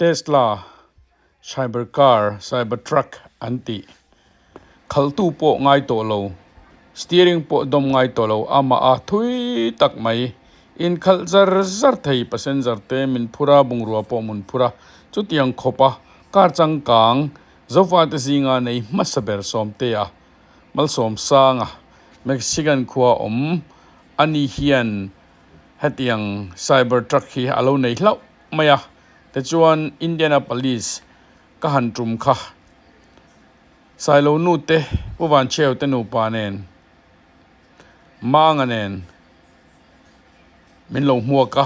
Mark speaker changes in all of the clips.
Speaker 1: Tesla cyber car cyber truck an tih khalhtu pawh ngai tawh lo steering pawh dawm ngai tawh lo amah a thui tak mai inkhalh zar zar thei passenger te min phur a bungrua pawh mun phur a chutiang khawp a car changkang Zofate zinga nei hmasa ber Sawmtea Malsawmsanga Mexican khua awm a ni hian hetiang cyber truck hi a lo nei hlauh mai a, tichuan Indianapolis ka han tum kha Sailo nute Pu Vancheu te nupa nen Manga nen min lo hmuak a,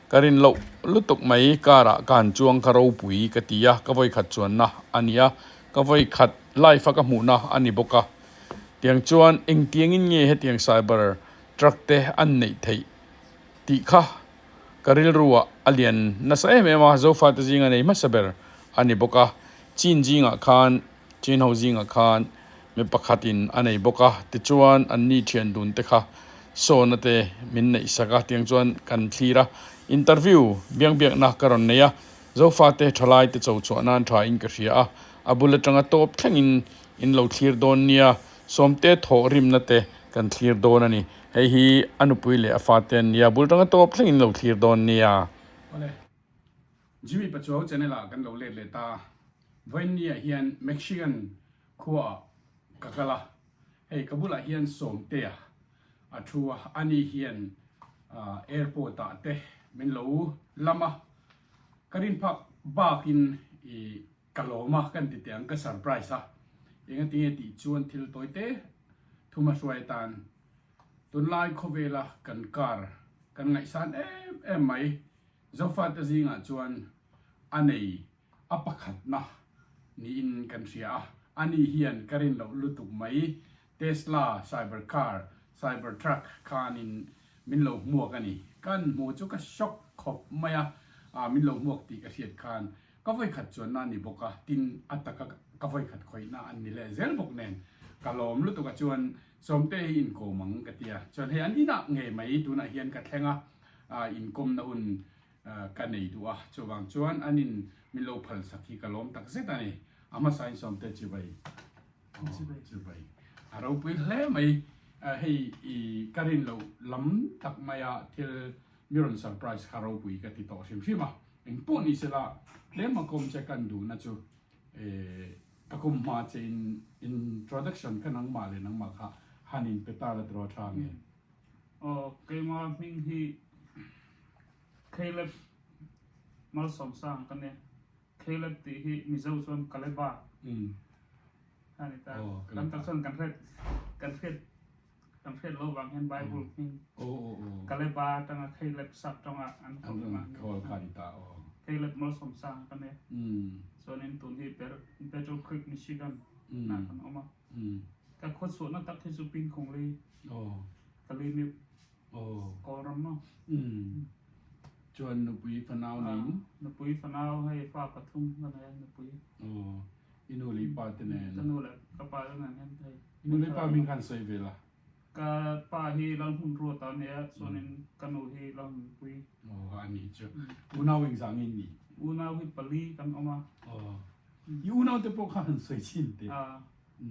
Speaker 1: ka rin loh lutuk mai car ah ka han chuang kha ropui ka ti a, ka vawikhat chuanna a ni a, ka vawikhat live a ka hmuhna a ni bawk a, tiang chuan engtiangin nge hetiang cyber truck te an neih theih tih kha ka rilru ah a lian nasa em em a, Zofate zinga nei hmasa ber a ni bawk a, chin zingah khan Chin ho zingah khan mi pakhatin a nei bawk a, tichuan anni thian dun te kha sawna te min neih sak a, tiang chuan kan thlir a, interview biang biakna ka rawn nei a, Zofate thalai te cho chhuah nan tha in ka hria a, a bul atanga tawp thlengin in lo thlir dawn nia, Sawmte thawh rimna te kan thlir dawn a ni, hei hi a nupui leh a fate an nia, bul atanga tawp thlengin lo thlir dawn nia. Awle, Jimmy Pachuau channel ah kan lo let leh ta. Vawiinniah hian Mexican khuaah ka kal a, hei ka bulah hian Sawmtea a thu a, ani hian airport ah te min lo lam a, ka rin phak bakin i ka lawm a kan ti teh ang, ka surprise a, engatinge tih chuan thil tawi te thuma hruai atan tunlai khawvela kan car kan ngaihsan em em mai Zofate zingah chuan a nei A pakhatna niin kan hria a, ani hian ka rin loh lutuk mai Tesla cyber car, cyber truck khanin min lo hmuak a ni. Kan hmu chu ka shock khawp mai a, ah min lo hmuak tih ka hriat khan ka vawikhat chuanna a ni bawk a, tin a taka ka vawikhat khawihna an ni leh zel bawk nen ka lawm lutuk a chuan Sawmte hi inkawm ang ka ti a, chuan hei an inah ngei mai tunah hian ka thleng a, ah inkawmna hun Ka nei duh a, chuvang chuan an in min lo phal sak hi ka lawm tak zet a ni. A hmasa in Sawmte chibai. Chibai. A ropui hle mai. Hei i ka rin loh lam tak maia thil mi rawn surprise kha ropui ka ti tawh hrim hrim a. Eng pawh ni sela tlem a kawm che kan duhna chu ka kawm hma che in introduction kha nangmah leh nangmah kha han in pe ta la tiraw tha nge.
Speaker 2: Aw keimah hming hi Caleb Malsawmsang ka nia. Caleb tih hi Mizo chuan Kaleba a ni ta. Tam tak chuan kan hriat kan hriat kan hriat lo vang hian Bible hming Kaleba atanga Caleb sap tawngah an khawl
Speaker 1: ni ta.
Speaker 2: Caleb Malsawmsang ka nia. Chuanin tun hi Battle Creek, Michigan ah kan awm a. Ka khawchhuahna tak hi chu Pinkawngli Kalimip Kawlram maw?
Speaker 1: Chuan nupui fanau neiin?
Speaker 2: Nupui fanau hei fa pathum ka nei a nupui.
Speaker 1: Aw, i nu leh i pa te nen?
Speaker 2: Ka nu leh ka pa te nen hian hei.
Speaker 1: I nu leh i pa hming khan sawi ve la.
Speaker 2: Ka pa hi Lalhmunruata a nia, chuanin ka nu hi Lalhmunpui.
Speaker 1: Aw, a nih chu. Unau engzah nge in nih?
Speaker 2: Unau hi pali kan awm a.
Speaker 1: Aw, i unau te pawh kha han sawi chin teh.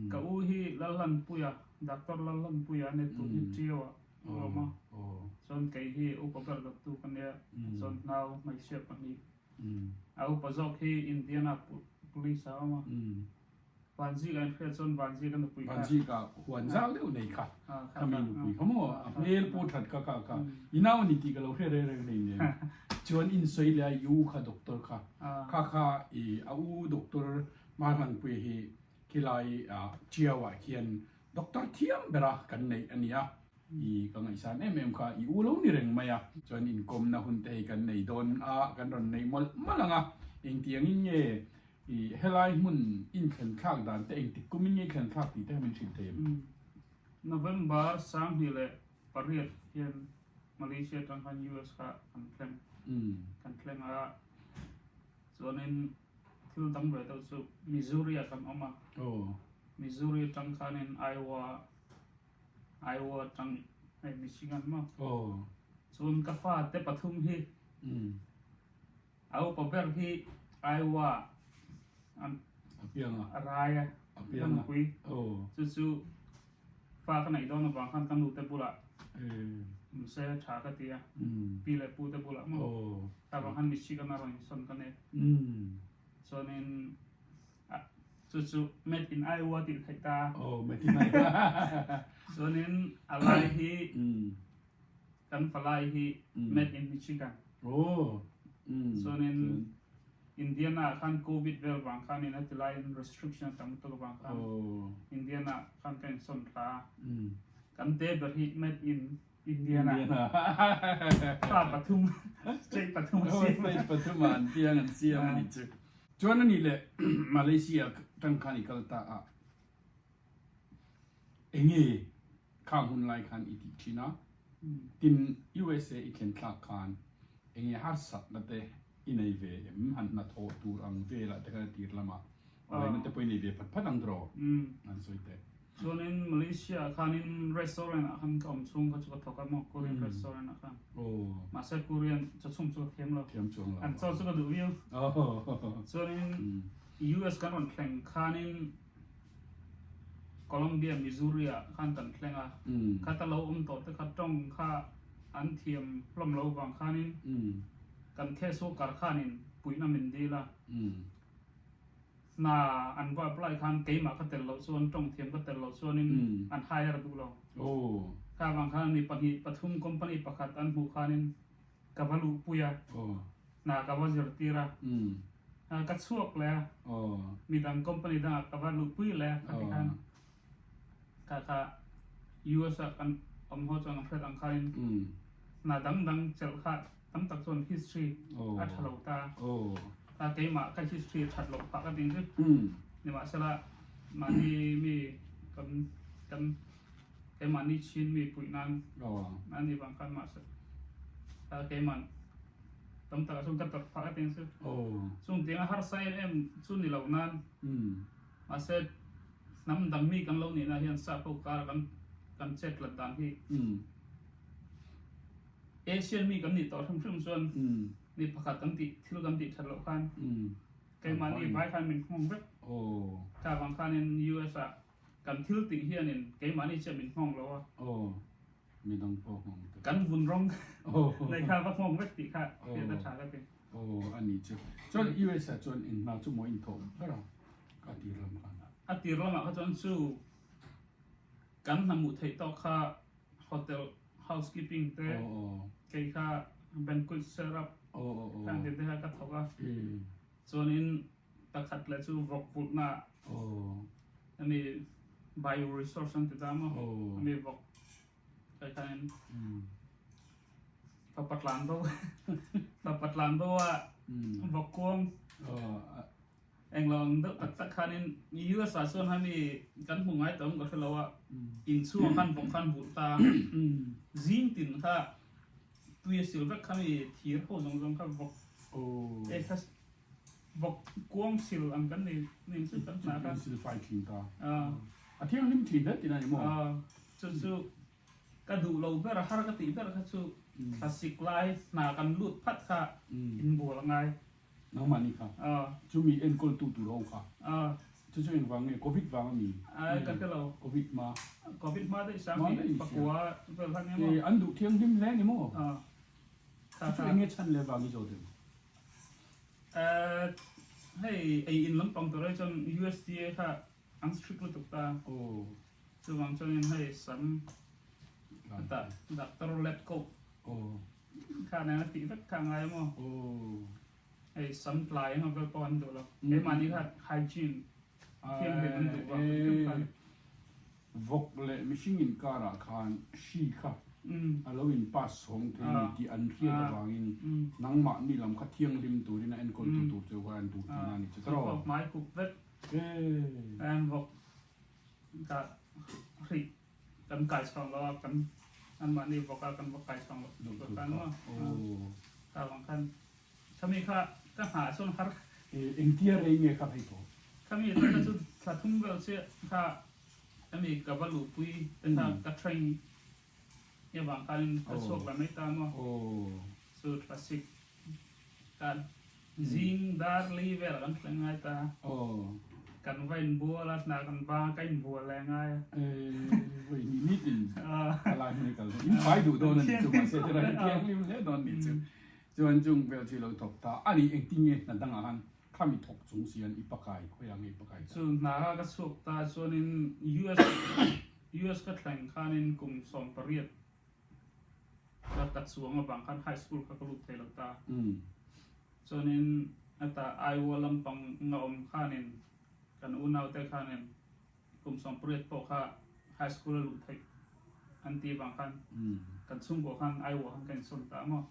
Speaker 2: Ka u hi Lalhlanpuia, Doctor Lalhlanpuia a ni tun hi Ṭio ah a awm a. Chuan kei hi upa ber dawttu ka nia, chuan nau hmeichhia pahnih. A upa zawk hi Indiana Police ah a awm a. Vanzika in hriat chuan Vanzika nupui kha.
Speaker 1: Vanzika huan zau deuh nei kha, khami nupui kha maw? A hmel pawh that kha kha kha. I nau a ni tih ka lo hre reng reng hleinem. Chuan in sawi leh a i u kha doctor kha, kha kha i a u doctor Mahlanpuia hi Khilai Chiau ah khian doctor thiam bera kan neih a nia, i ka ngaihsan em em kha i u lo ni reng mai a. Chuan inkawmna hun te hei kan nei dawn a, kan rawn nei mawlh mawlh ang a, engtiangin nge i helai hmun inthlen thlak dan te engtik kumin nge i thlen thlak tih te kha min hrilh thei em?
Speaker 2: November 2008 hian Malaysia atang khan US kha kan thleng kan thleng a, chuanin Thil dang ve deuh chu Missouri ah kan awm a. Missouri atang khanin Iowa, Iowa atang hei Michigan maw. Chuan ka fate pathum hi a upa ber hi. Iowa an a rai a ka nupui chu chu fa ka neih dawn avang khan ka nute bulah awm se tha ka ti a, pi leh pu te bulah maw ta vang khan Michigan a rawn insawn ka nei. Chuanin chu chu made in Iowa tih theih ta. Chuanin a lai hi Kan palai hi made in Michigan. Chuanin Indiana ah khan Covid vel vang khanin a ti laiin restriction a tam lutuk avang khan Indiana ah khan ka insawn thla a. Kan te ber hi made in Indiana. Fa pathum, state pathum a siam.
Speaker 1: State pathum ah an piang an siam a ni chu. Chuan anih leh Malaysia tang khan i kal ta a enge Khang hun lai khan i tih thin a, tin USA i thlen thlak khan enge harsatna te i nei ve em? Han hnathawh tur ang velah te khan a tir lamah vawiina te pawh i nei ve phat phat ang tiraw? An sawi teh.
Speaker 2: Chuanin Malaysia ah khanin restaurant ah khan ka awm chhung kha chu ka thawk a maw, Korean restaurant ah khan. Mahse Korean chawchhum chu ka thiam lo.
Speaker 1: Thiam chuang lo.
Speaker 2: An chaw chu ka duh viau. Chuanin US kan rawn thleng khanin Columbia, Missouri ah khan kan thleng a, khata lo awm tawh te kha tawng kha an thiam hlawm lo vang khanin kan case worker khanin puihna min dil a, hna an va apply khan keimah ka tel loh chuan tawng thiam ka tel loh chuanin an hire duh lo. Kha vang khan mi pahnih pathum company pakhat an hmuh khanin ka va luhpui a, hna ka va zirtir a, ka chhuak leh a, midang company dangah ka va luhpui leh a ka ti khan kha kha US ah kan awm ho chuan ka hriat ang khanin hna dang dang chelh kha tam tak chuan history a tha lo ta a, keimah ka history a that loh phah ka ti chu nimahsela mahni mi kan kan Keimahni Chin mi puih nan a nih vang khan mahse keimah tam takah chuan ka tawrh phah ka ti ang chu. Chung tiang a harsa em em chu ni lo nan mahse hnam dang mi kan lo nihna hian sap ho kara kan kan chet tlat dan hi Asian mi kan nih tawh hrim hrim chuan mi pakhat kan tih thil kan tih that loh khan keimahni vai khan min nghawng vek. Kha vang khanin US ah Kan thil tih hianin keimahni chiah min nghawng lo a.
Speaker 1: Aw, midang pawh nghawng te.
Speaker 2: Kan vun rawng nei kha va nghawng vek tih kha hriat a tha ka ti.
Speaker 1: Aw, a ni chu. Chuan US ah chuan in hna chu maw in thawh ber a, a tir lam khan a.
Speaker 2: A tir lamah kha chuan chu kan hna hmuh theih tawk kha hotel housekeeping te, kei kha banquet setup kha ang te kha ka thawk a. Chuanin Pakhat leh chu vawk vulhna ami bio resource an ti ta maw ami vawk kai khanin fapa tlan bo fapa tlan bo a vawk kuang englo ang deuh tak tak khanin US ah chuan hemi kan hmu ngai tawh ang ka hrelo a inchhungah khan vawk khan vulh ta zing tin kha tui a sil vek kha mi thir ho zawng zawng kha vawk Vawk kuang sil ang kan nei nen chu kan hna kha.
Speaker 1: Sil fai thin ta. A thianghlim thin hle tina ni maw?
Speaker 2: Chu chu ka duh lo ber a, har ka tih ber kha chu thlasik lai hna kan lut phat kha inbual a ngai.
Speaker 1: Nangmah ni kha? Chumi enkawl tu tur ho kha? Chu chu engvang nge? Covid vang a mi?
Speaker 2: Ka hre lo.
Speaker 1: Covid hma?
Speaker 2: Covid hma daih sang hi pakua vel kha nia maw?
Speaker 1: An duh thianghlim hle ni maw? Chu chu enge chhan leh vang i zawt em?
Speaker 2: Hei ei in lampang tur ai chuan USDA kha an strict lutuk ta. Chuvang chuanin hei sam hetah doctor lab coat kha nen a tih vek kha a ngai maw. Hei sam tlai emaw vel pawh an duh lo. Keimahni kha hygiene thianghlim an duh vang hrim kha a ni.
Speaker 1: Vawk leh mihring inkarah khan hri kha a lo in pass chhawng thei a ni tih an hriat avangin nangmahni lam kha thianghlim turin a enkawltu tur cheu kha an duh tihna a ni che tawh.
Speaker 2: Vawk hmai khup vek an vawk ka hrih kan kai chhawng lo a kan anmahni vawk a kan va kai chhawng lo tur khan maw ta vang khan khami kha ka nghah chuan har
Speaker 1: Engtia rei nge kha phei tawh?
Speaker 2: Khami kha chu thla thum vel chiah kha Hemi ka va luhpui te kha ka train nge vang khanin ka chhuak la mai ta maw? Chu classic khan. Zing dar li vel kan thleng ngai ta. Kan va inbual a, hna kan bang a, ka inbual leh ngai a.
Speaker 1: Voi ni nitin a lai hmun i kal in fai duh dawn a ni chu mahse tilai hi thianghlim hle dawn ni chu. Chuan chung vel chu i lo thawk ta a ni engtin nge hna dangah khan khami thawk chung si hian i pakai khawiah nge i pakai ta?
Speaker 2: Chu hna kha ka chhuak ta chuanin US US ka thleng khanin kum 18 Ka ka chuang avang khan high school kha ka lut thei lo ta. Chuanin heta Iowa lampang nga awm khanin kan unaute khanin kum 18 pawh kha high school a luh theih an ti avang khan kan chhungkua khan Iowa khan ka insawn ta maw.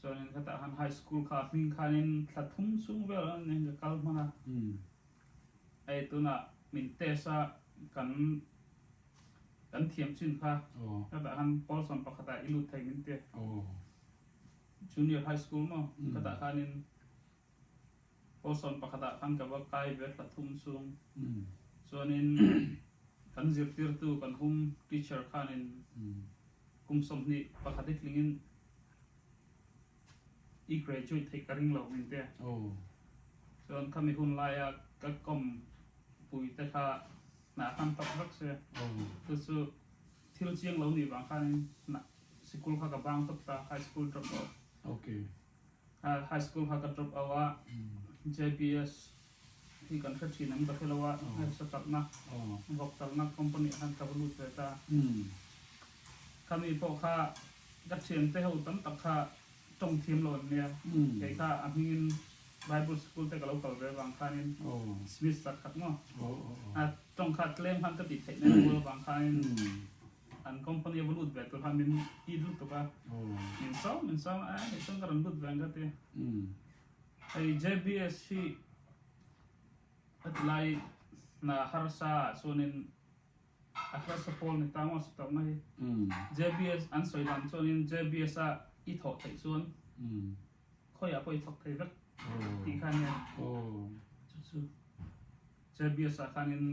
Speaker 2: Chuanin hetah khan high school kha hming khanin thla thum chhung vel an ka kal hman a. Hei tunah min test a kan Kan thiam chin kha hetah khan pawl 11 ah i lut thei min ti. Junior high school maw khatah khanin pawl 11 ah khan ka va kai ve thla thum chhung. Chuanin kan zirtirtu kan hum teacher khanin kum 21 i tlingin i graduate theih ka ring lo min ti. Chuan khami hun laia ka kawm pui te kha Hna khan tawk vek se, chu chu thil chiang lo nih vang khanin hna sikul kha ka bang tawp ta, high school drop out.
Speaker 1: Okay.
Speaker 2: High school kha ka drop out a, JBS hi kan hre thin ang ka hre lo a, sa talhna, vawk talhna company ah khan ka va lut ve ta. Khami pawh kha ka thiante ho tam tak kha tawng thiam lo an nia, kei kha a hmingin Bible school te ka lo kal ve avang khanin semester khat maw a tawng kha tlem khan ka tih theih na rual avang khanin an company a va lut ve tur khan min it lutuk a, min sawm min sawm a hei chuan ka rawn lut ve ang ka ti. Hei JBS hi a ti lai hna harsa ah chuanin A harsa pawl ni ta maw si tawh mai. JBS an sawi dan chuanin JBS a i thawh theih chuan khawiah pawh i thawk thei vek tih kha ania. Chu chu JBS ah khanin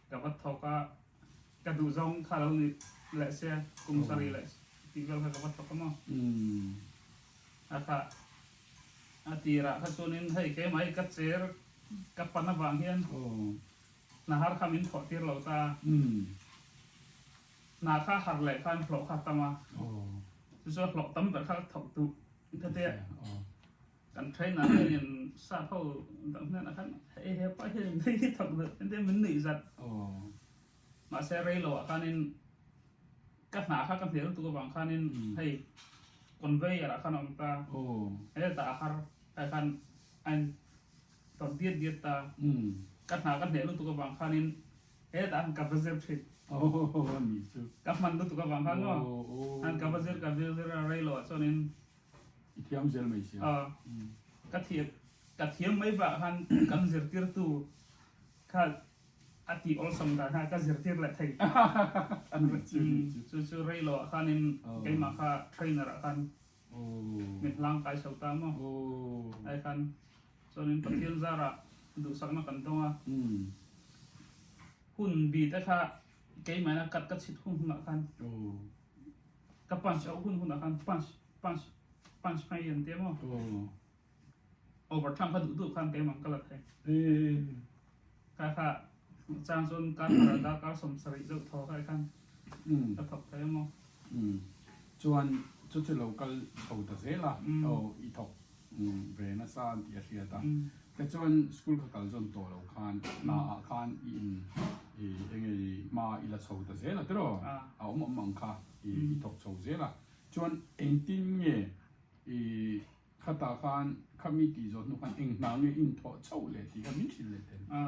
Speaker 2: ka va thawk a, ka duh zawng kha lo ni leh se kum sarih leh tih vel kha ka va thawk a maw. A kha a tirah kha chuanin hei keimah hi ka cher ka pan avang hian Hna har kha min thawh tir lo ta. Hna kha har leh khan hlawh kha tam a. Chu chuan hlawh tam ber kha thawk duh ka tia. Kan trainer hianin sap ho dang hnenah khan hei hepa hianin hei hi thawk duh engtin min nuih zat. Mahse rei loah khanin ka hna kha ka hmel lutuk avang khanin hei conveyor ah khan a awm ta. Hetah a har kai khan a in Tawp diat diat ta. Ka hna ka hneh lutuk avang khanin hetah han ka va zir thin. Ka hman lutuk avang khan maw han ka va zir ka vir zir a rei loh ah chuanin
Speaker 1: I thiam zel mai sia.
Speaker 2: Ka thiam ka thiam mai bakah khan kan zirtirtu kha a tih awlsam dan kha ka zirtir leh thei. Chu chu rei loh ah khanin keimah kha trainer ah khan Min hlang kai chho ta maw? Ai khan chuanin Pathian zarah duhsakna kan dawng a. Hun bi te kha keimahina kat ka chhit hun hunah khan ka punch auh hun hunah khan punch punch punch mai an tia maw? Overtime kha duh duh khan keimah ka la thei. Kha kha chang chuan kar khat ah kar 70 deuh thaw kha khan ka thawk thei a maw.
Speaker 1: Chuan chu chu lo kal chho ta zel a, aw i thawk ve nasa an tih a hriat a. Tichuan school kha kal zawn tawh lo khan hna ah khan i in i enge i hma i la chho ta zel a tiraw? A awm awm ang kha i thawk chho zel a. Chuan engtin nge i Khatah khan kha mi tih zawh hnu khan eng hna nge in thawh chauh leh tih kha min hrilh leh teh.
Speaker 2: A,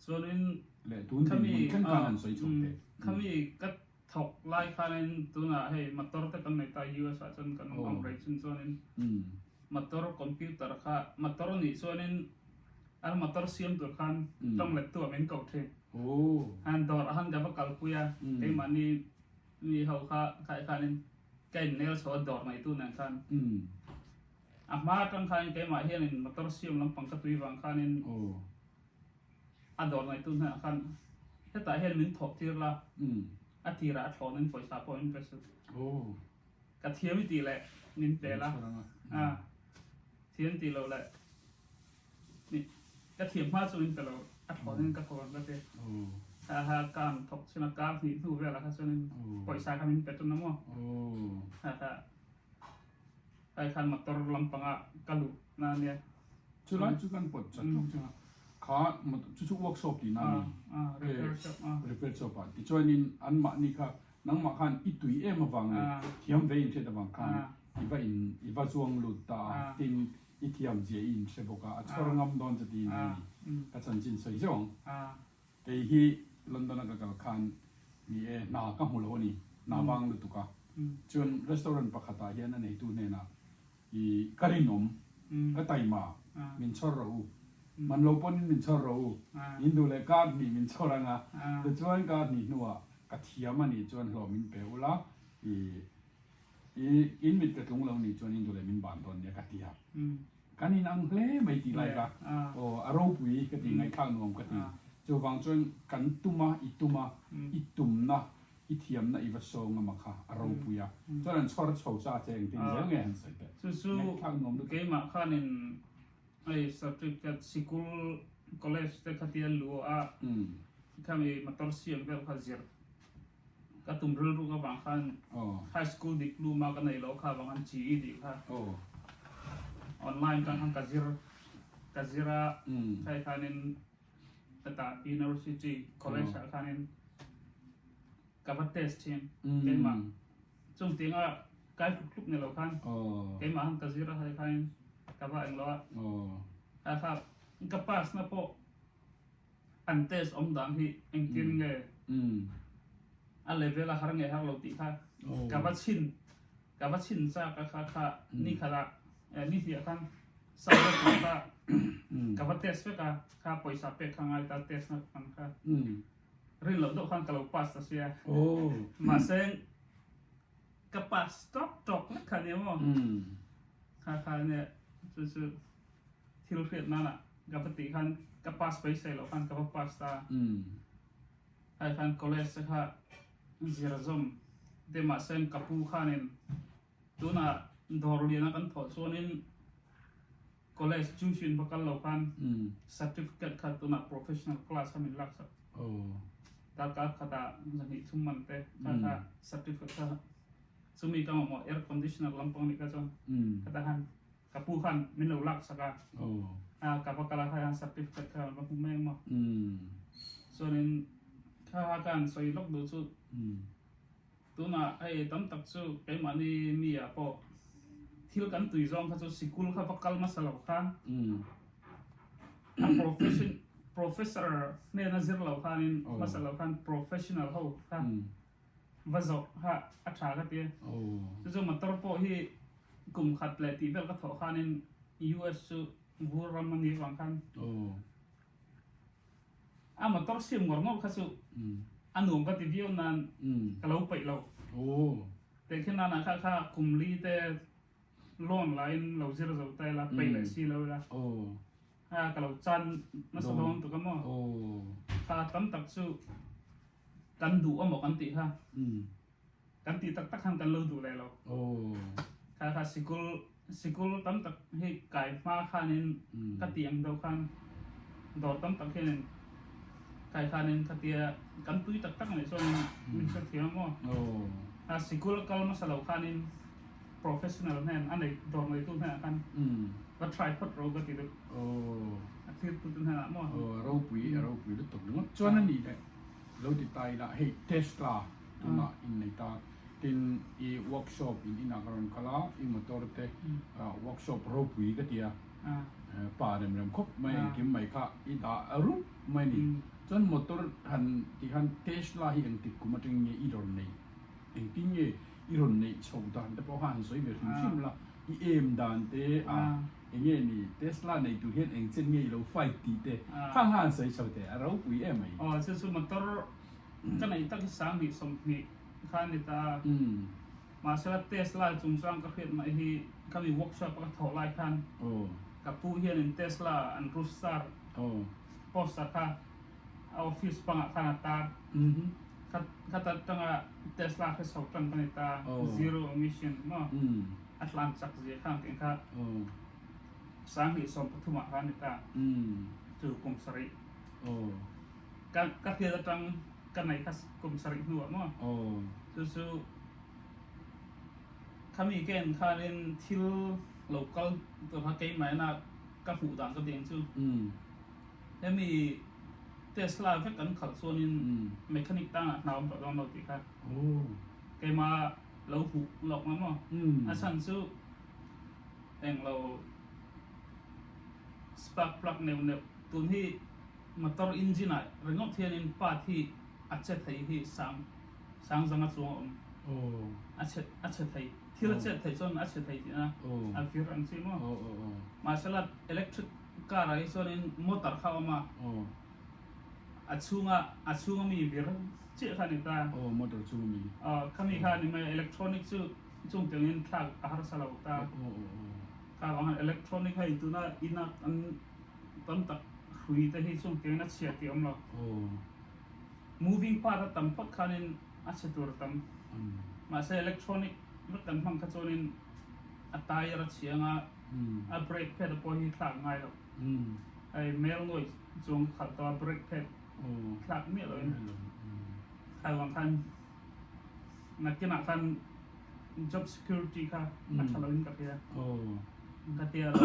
Speaker 2: chuanin
Speaker 1: Leh tun
Speaker 2: khami
Speaker 1: dinhmun thleng khan an sawi chho teh.
Speaker 2: Khami ka thawk lai khanin tunah hei motor te kan nei ta US ah chuan kan awm rei chun chuanin motor computer kha motor nih chuanin an motor siam tur khan tawng let tu ah min koh thin. Han dawr ah khan ka va kalpui a keimahni mi ho kha khai khanin Ka innel chho a dawr ngaitu nen khan a hma atang khanin keimah hianin motor siam lampang ka tui vang khanin a dawr ngaitu hnenah khan hetah hian min thawh tir la a tirah a thlawnin pawisa pawh min pe suh ka thiam i tih leh min pe la. Thiam tih loh leh ka thiam hma chu in pe lo a thawn in ka thawn ka ti. Ha ha ka an thawk chhin a kar hnih hnu velah kha chuan in pawisa kha min pe tan a maw. Ha ha kai khan motor lampanga ka luh na ania.
Speaker 1: Chulai chu kan pawt chat tluk chunga kha chu chu workshop tihna a ni.
Speaker 2: Repair shop a.
Speaker 1: Repair shop ah tichuanin anmahni kha Nangmah khan i tui em avang leh thiam ve inhriat avang khan i va in i va zuang lut ta a, tin i thiam zia i inhre bawk a, a chhawr ngam dawn che tiin a ni. Ka chanchin sawi zeuh ang. Kei hi London a ka kal khan ni e hna ka hmu lo a ni, hna vang lutuk a. Chuan restaurant pakhatah hian a neitu hnenah i ka rinawm, ka taima, min chhawr rawh u, man lo pawhin min chhawr rawh u, in duh leh kar hnih min chhawr ang a, tichuan kar hnih hnuah Ka thiam a nih chuan hlawh min pe ula, i i in mit ka tlung lo nih chuan in duh leh min ban dawn nia ka ti a. Kan in ang hle mai tih lai ka, aw a ropui ka ti, ngaihthlak nuam ka ti. Chuvang chuan kan tum a, i tum a, i tumna, i thiamna i va sawng a kha a ropui a. Chuan an chhawr chho cha che engtin zel nge han sawi teh.
Speaker 2: Chu chu
Speaker 1: Ngaihthlak nuam lutuk.
Speaker 2: Keimah khanin hei certificate sikul college te khatia luh a khami motor siam vel kha zir ka tum rilruk avang khan high school diploma ka nei loh kha avang khan GED kha online tang khan ka zir ka zir a khai khanin hetah university college ah khanin ka va test thin keimah Chung tianga kai tluk tluk ni lo khan keimah han ka zir a hai khain ka va englo a a kha ka pass na pawh an test awm dan hi engtin nge a level a har nge har lo tih kha ka va chhin ka va chhin chak a kha kha ni khat ah ni hliah khan Sarawak kha ka va test vek a kha pawisa pek kha ngai ta test na ang kha. Rin loh deuh khan ka lo pass ta sia. Mahse ka pass tawk tawk lek kha nia maw. Kha kha nia chu chu thil hriat nana ka va tih khan ka pass beisei loh khan ka va pass ta. Khai khan college te kha zir zawm te mahse ka pu khanin tunah dawr liana kan thawh chuanin College tuition va kal lo khan certificate kha tunah professional class kha min lak sak. Darkar khatah zahnih thum man te kha kha certificate kha chumi ka mamawh air conditioner lampang nih kha chuan khatah khan ka pu khan min lo lak sak a. Ka va kal a kha hian certificate kha va hmu mai ang maw. Chuanin kha kha ka han sawi lawk duh chu Tunah hei tam tak chu keimahni mi ah pawh thil kan tui zawng kha chu sikul kha va kal hmasa lo khan a profession professor hnena zir lo khanin hmasa lo khan professional ho kha va zawh kha a tha ka ti a. Chu chu motor pawh hi kum khat leh tih vel ka thawh khanin US chu vur ram a nih avang khan A motor siam ngawr ngawr kha chu a nuam ka ti viau nan ka lo peih lo. Tehkhin nanah kha kha kum li te loan la in lo zir zo ta ila peih leh si lo ila. Ha ka lo chan nasa dawn tuk a maw. Kha tam tak chu kan duh amaw kan tih kha. Kan tih tak tak khan kan lo duh leh lo. Kha kha sikul sikul tam tak hi kai hma khanin ka tih ang deuh khan dawr tam tak hianin kai khanin khatia kan tui tak tak anih chuan min hrethiam a maw. A sikul a kal hmasa lo khanin professional hnen a nei dawr neitu hnenah khan va try phawt ro ka ti deuh. A thirtu te hnenah maw.
Speaker 1: A ropui a ropui lutuk ringawt chuan a nih leh lo ti ta ila hei Tesla Tunah innei ta. Tin, i workshop in inah ka rawn kal a, i motor te workshop ropui ka ti a, pa rem rem khawp mai engkim mai kha i dah rup mai a ni. Chuan motor han tih khan Tesla hi engtik kum atangin nge i rawn neih, engtin nge i rawn neih chhoh dan te pawh kha han sawi ve hrim hrim la, i em dan te a eng nge ni Tesla nei tur hian eng chen nge i lo fight tih te khang kha han sawi chho teh, a ropui em mai.
Speaker 2: Aw chu chu motor Ka neih tak hi 20 20 kha a ni ta a, mahsela Tesla chungchang ka hriat mai hi ka mi workshop a ka thawh lai khan ka pu hianin Tesla an Roofstar poster kha a office bangah khan a tar. Khata tanga Tesla kha chho tan ka ni ta, zero emission maw a tlan chak zia kha ang tih kha. 2013 ah khan ni ta. Chu kum sarih. Ka ka hriat atang ka nei kha kum sarih hnuah maw. Chu chu khami ka en khanin thil lo kal tur kha keimah ina ka hmuh dan ka ding chu. Hemi Tesla vek kan khalh chuanin mechanic tangah hna awm tawh dawn lo tih kha keimah lo hmuh lawk nga maw. A chhan chu englo spark plug neuh neuh tun hi motor engine ah ringawt hianin part hi a che thei hi sang sang zanga chuang a awm a che a che thei thil a chet theih chuan a che thei tihna a vir ang chi maw mahsela electric car ah hi chuanin motor kha a awm a a chhunga a chhunga mi vir chiah kha a ni ta khami kha a ni mai electronic chu. Chung tiangin thlak a harsa lo ta. Kha vang hian electronic hei tuna ina kan tam tak hrui te hi chung tiangin a chhia tih a awm lo. Moving part a tam phawt khanin a chhe tur a tam. Mahse electronic vek kan hmang kha chuanin a tyre a chhia anga a brake pad pawh hi thlak ngai lo. Hei mail noise chuang ka khalh tawh a brake pad thlak miah loin kha vang khan Nakinah khan job security kha a tha loin ka hria. Ka tia lo.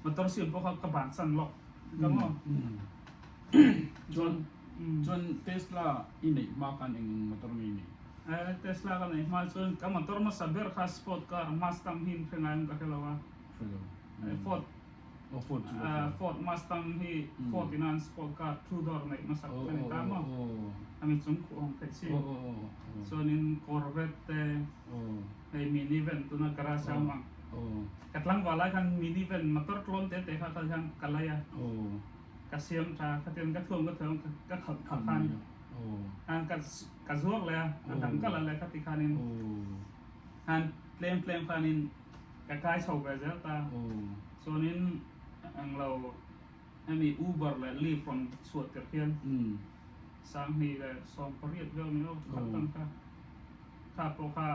Speaker 2: Motor siam pawh kha ka bansan lawk. Ka maw?
Speaker 1: Chuan chuan Tesla i neih hma khan eng eng motor nge i neih?
Speaker 2: Tesla ka neih hma chuan ka motor hmasa ber kha sport car Mustang hi in hre ngai ang ka hre lo a.
Speaker 1: Hre lo.
Speaker 2: Ford
Speaker 1: Aw Ford chu ka hria.
Speaker 2: Ford Mustang hi Ford ina an sport car two door neih hmasak a ni ta maw? Ami chung khuh awm theih si. Chuanin Corvette te hei minivan tuna garage a awm ang. Ka tlangval lai khan minivan motor tlawm te te kha kha hian ka lei a. Ka siam tha khatiang ka thuam ka thuam ka khalh phah khan khan ka ka zuar leh a a dang ka la leh khati khanin khan tlem tlem khanin Ka kai chho ve zel ta. Chuanin englo hemi Uber leh Lyft rawn chhuah tirh hian 2018 vel ni lo khat tan kha kha pawh kha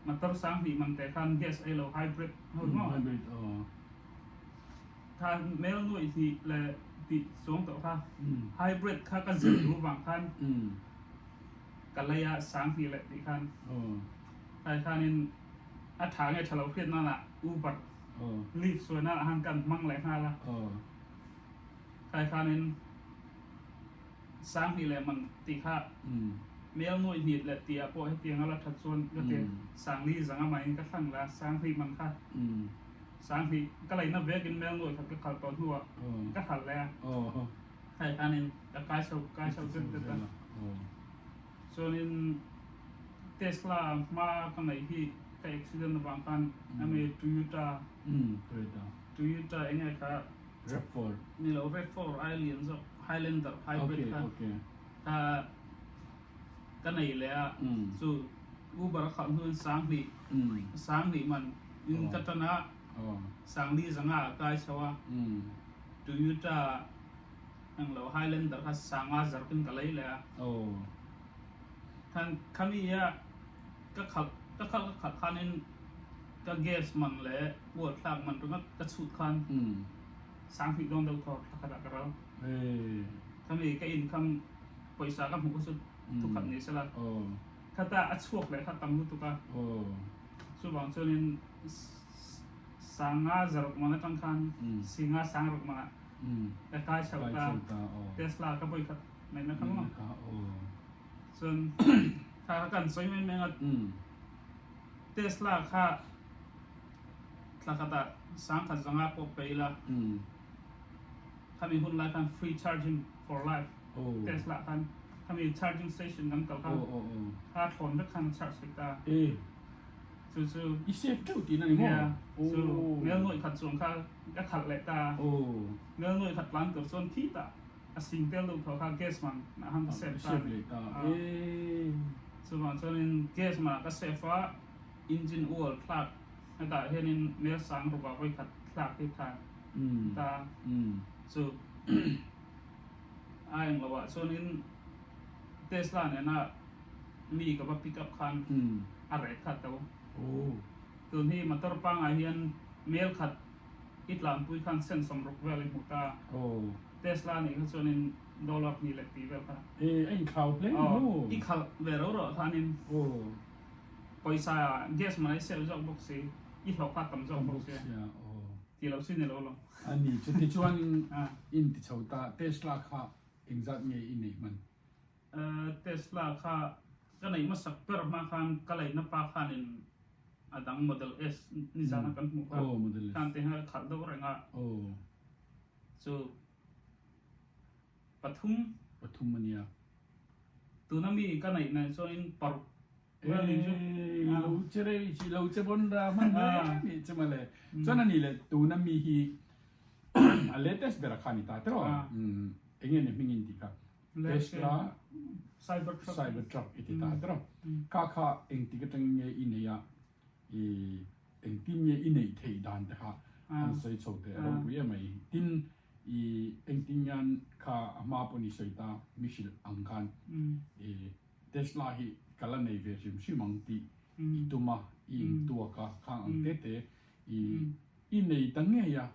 Speaker 2: motor 2000 man te khan gas ei lo hybrid ho maw kha mel nuaih hnih leh tih chuang tawh kha hybrid kha ka zir duh vang khan ka lei a 2000 leh tih khan khai khanin A tha nge tha lo hriat nanah Uber Lyft suai nanah khan kan hmang leh nghal a. Khai khanin 2000 leh man tih kha mel nuaih hnit leh tih ah pawh hetiang a la that chuan ka ti 40 zanga maiin ka thlang la 2000 man kha 2000 ka leina vekin mel nuaih khat ka kal tawh hnuah ka hralh leh a. Khai khanin ka kai chho kai chho zet zet a. Chuanin Tesla hma ka ngaih hi ka accident avang khan ami Toyota Toyota enge kha
Speaker 1: Rav4
Speaker 2: ni lo Rav4 ai lian zawk Highlander hybrid kha kha ka nei leh a chu Uber a khalh hnuin 2000 2000 man in ka tan a 40 zanga a kai chho a Toyota Englo Highlander kha sanga zarh in ka lei leh a. Khan khami a ka khalh ka khalh ka khalh khanin ka gas man leh ual thlak man ringawt ka chhut khan 2000 dawn deuh thaw thla khatah ka ral. Khami ka income pawisa ka hmuh kha chu thukhat ni sela khata a chhuak leh kha tam lutuk a. Chuvang chuanin sanga zarh man atang khan singa sangruk manah Ka kai chho ta. Tesla ka voi khat mai na kha maw. Cun kha ka kan soi men men Tesla kha thla khat ah 50,000 zanga pawh pe ila. Khami hun lai khan free charging for life. Tesla khan khami charging station kan kal kha kha thlawn vek khan charge vek ta. Cu cu
Speaker 1: I save teuh ti na ni maw?
Speaker 2: Yeah. Cu mel nuai khat chuang kha ka khalh leh ta. Mel nuai khat tlang tur chuan thi ta a sing tel deuh thaw kha gas man na han ka save ta.
Speaker 1: Save leh ta.
Speaker 2: Cu bang chuan in gas man ka save a engine oil thlak hetah hianin mel sang ruk ah voi khat thlak hi tha ta. Cu a eng lo ah chuan in Tesla nena mi ka va pick up khan a reh kha to. Tun hi motor pangai hian mel khat I tlanpui khan sen 60 vel i hmu ta. Tesla nih kha chuanin dollar hnih leh tih vel kha.
Speaker 1: E, a inthlau hle maw?
Speaker 2: I khalh ve ro ro khanin pawisa gas man a i save zawk bawk si, i hlawh kha a tam zawk bawk sia. Ti lo si ni lo lo.
Speaker 1: A ni, chuti chuanin in ti chho ta, Tesla kha engzat nge i neih hman?
Speaker 2: Tesla kha ka neih hmasak ber hma khan ka leihna pa khanin a dang Model S nizana kan hmuh kha khan te kha khalh deuh reng a chu pathum
Speaker 1: pathum a nia.
Speaker 2: Tuna mi ka neih nen chuanin paruk vel ni chu.
Speaker 1: Lo che rei chi lo che bon ra hman hle ni che mawle. Chuan a nih leh tuna mi hi a latest ber a kha ni ta tiraw? Enge ni hming in tih kha? Tesla
Speaker 2: Cybertruck
Speaker 1: Cybertruck i ti ta tiraw? Kha kha engtik atangin nge i neih a i engtin nge i neih theih dan te kha an sawi chho teh ropui em mai. Tin i engtin ngian kha a hma pawh ni sawi ta mi hrilh ang khan i Tesla hi ka la nei ve hrim hrim ang tih i tum a, i intuak a, khang ang te te i i nei ta ngei a.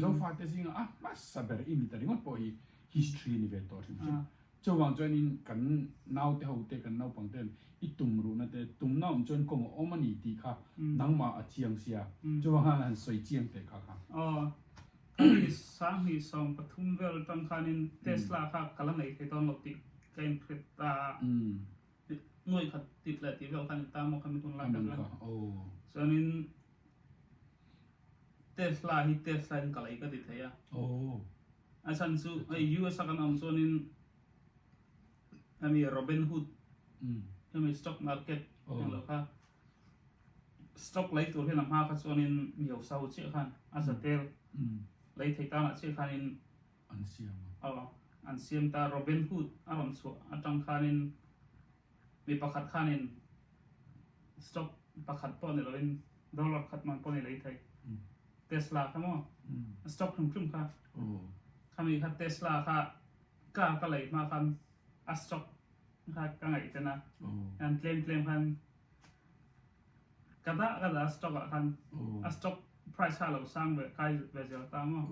Speaker 1: Zofate zinga a hmasa ber i ni ta ringawt pawh hi history a ni ve tawh hrim hrim. Chuvang chuanin kan naute ho te, kan naupang ten i tum ruhna te, tumna awm chuan kawng a awm a ni tih kha nangmah a chiang sia. Chuvang khan han sawi chiang teh kha kha.
Speaker 2: Aw, kani 2013 vel atang khanin Tesla kha ka la nei thei dawn lo tih ka inhret ta a. Nuai khat tit leh tih vel khan in ta maw khami hun lai kha chuan. Chuanin Tesla hi Tesla in ka lei ka ti thei a. A chhan chu hei US a kan awm chuanin hemi Robin Hood hemi stock market englo kha stock lei tur hian a hma kha chuanin mi hausa ho chiah khan a za tel lei thei tanah chiah khanin
Speaker 1: an siam
Speaker 2: a. Aw an siam ta Robin Hood a rawn chhuah atang khanin mi pakhat khanin stock pakhat pawh ni loin dollar khat man pawh ni lei thei Tesla kha maw stock hrim hrim kha khami kha Tesla kha car ka lei hma khan a stock kha ka ngaih ten a an tlem tlem khan ka dah ka dah stock ah khan a stock price kha lo sang ve kai ve zel ta maw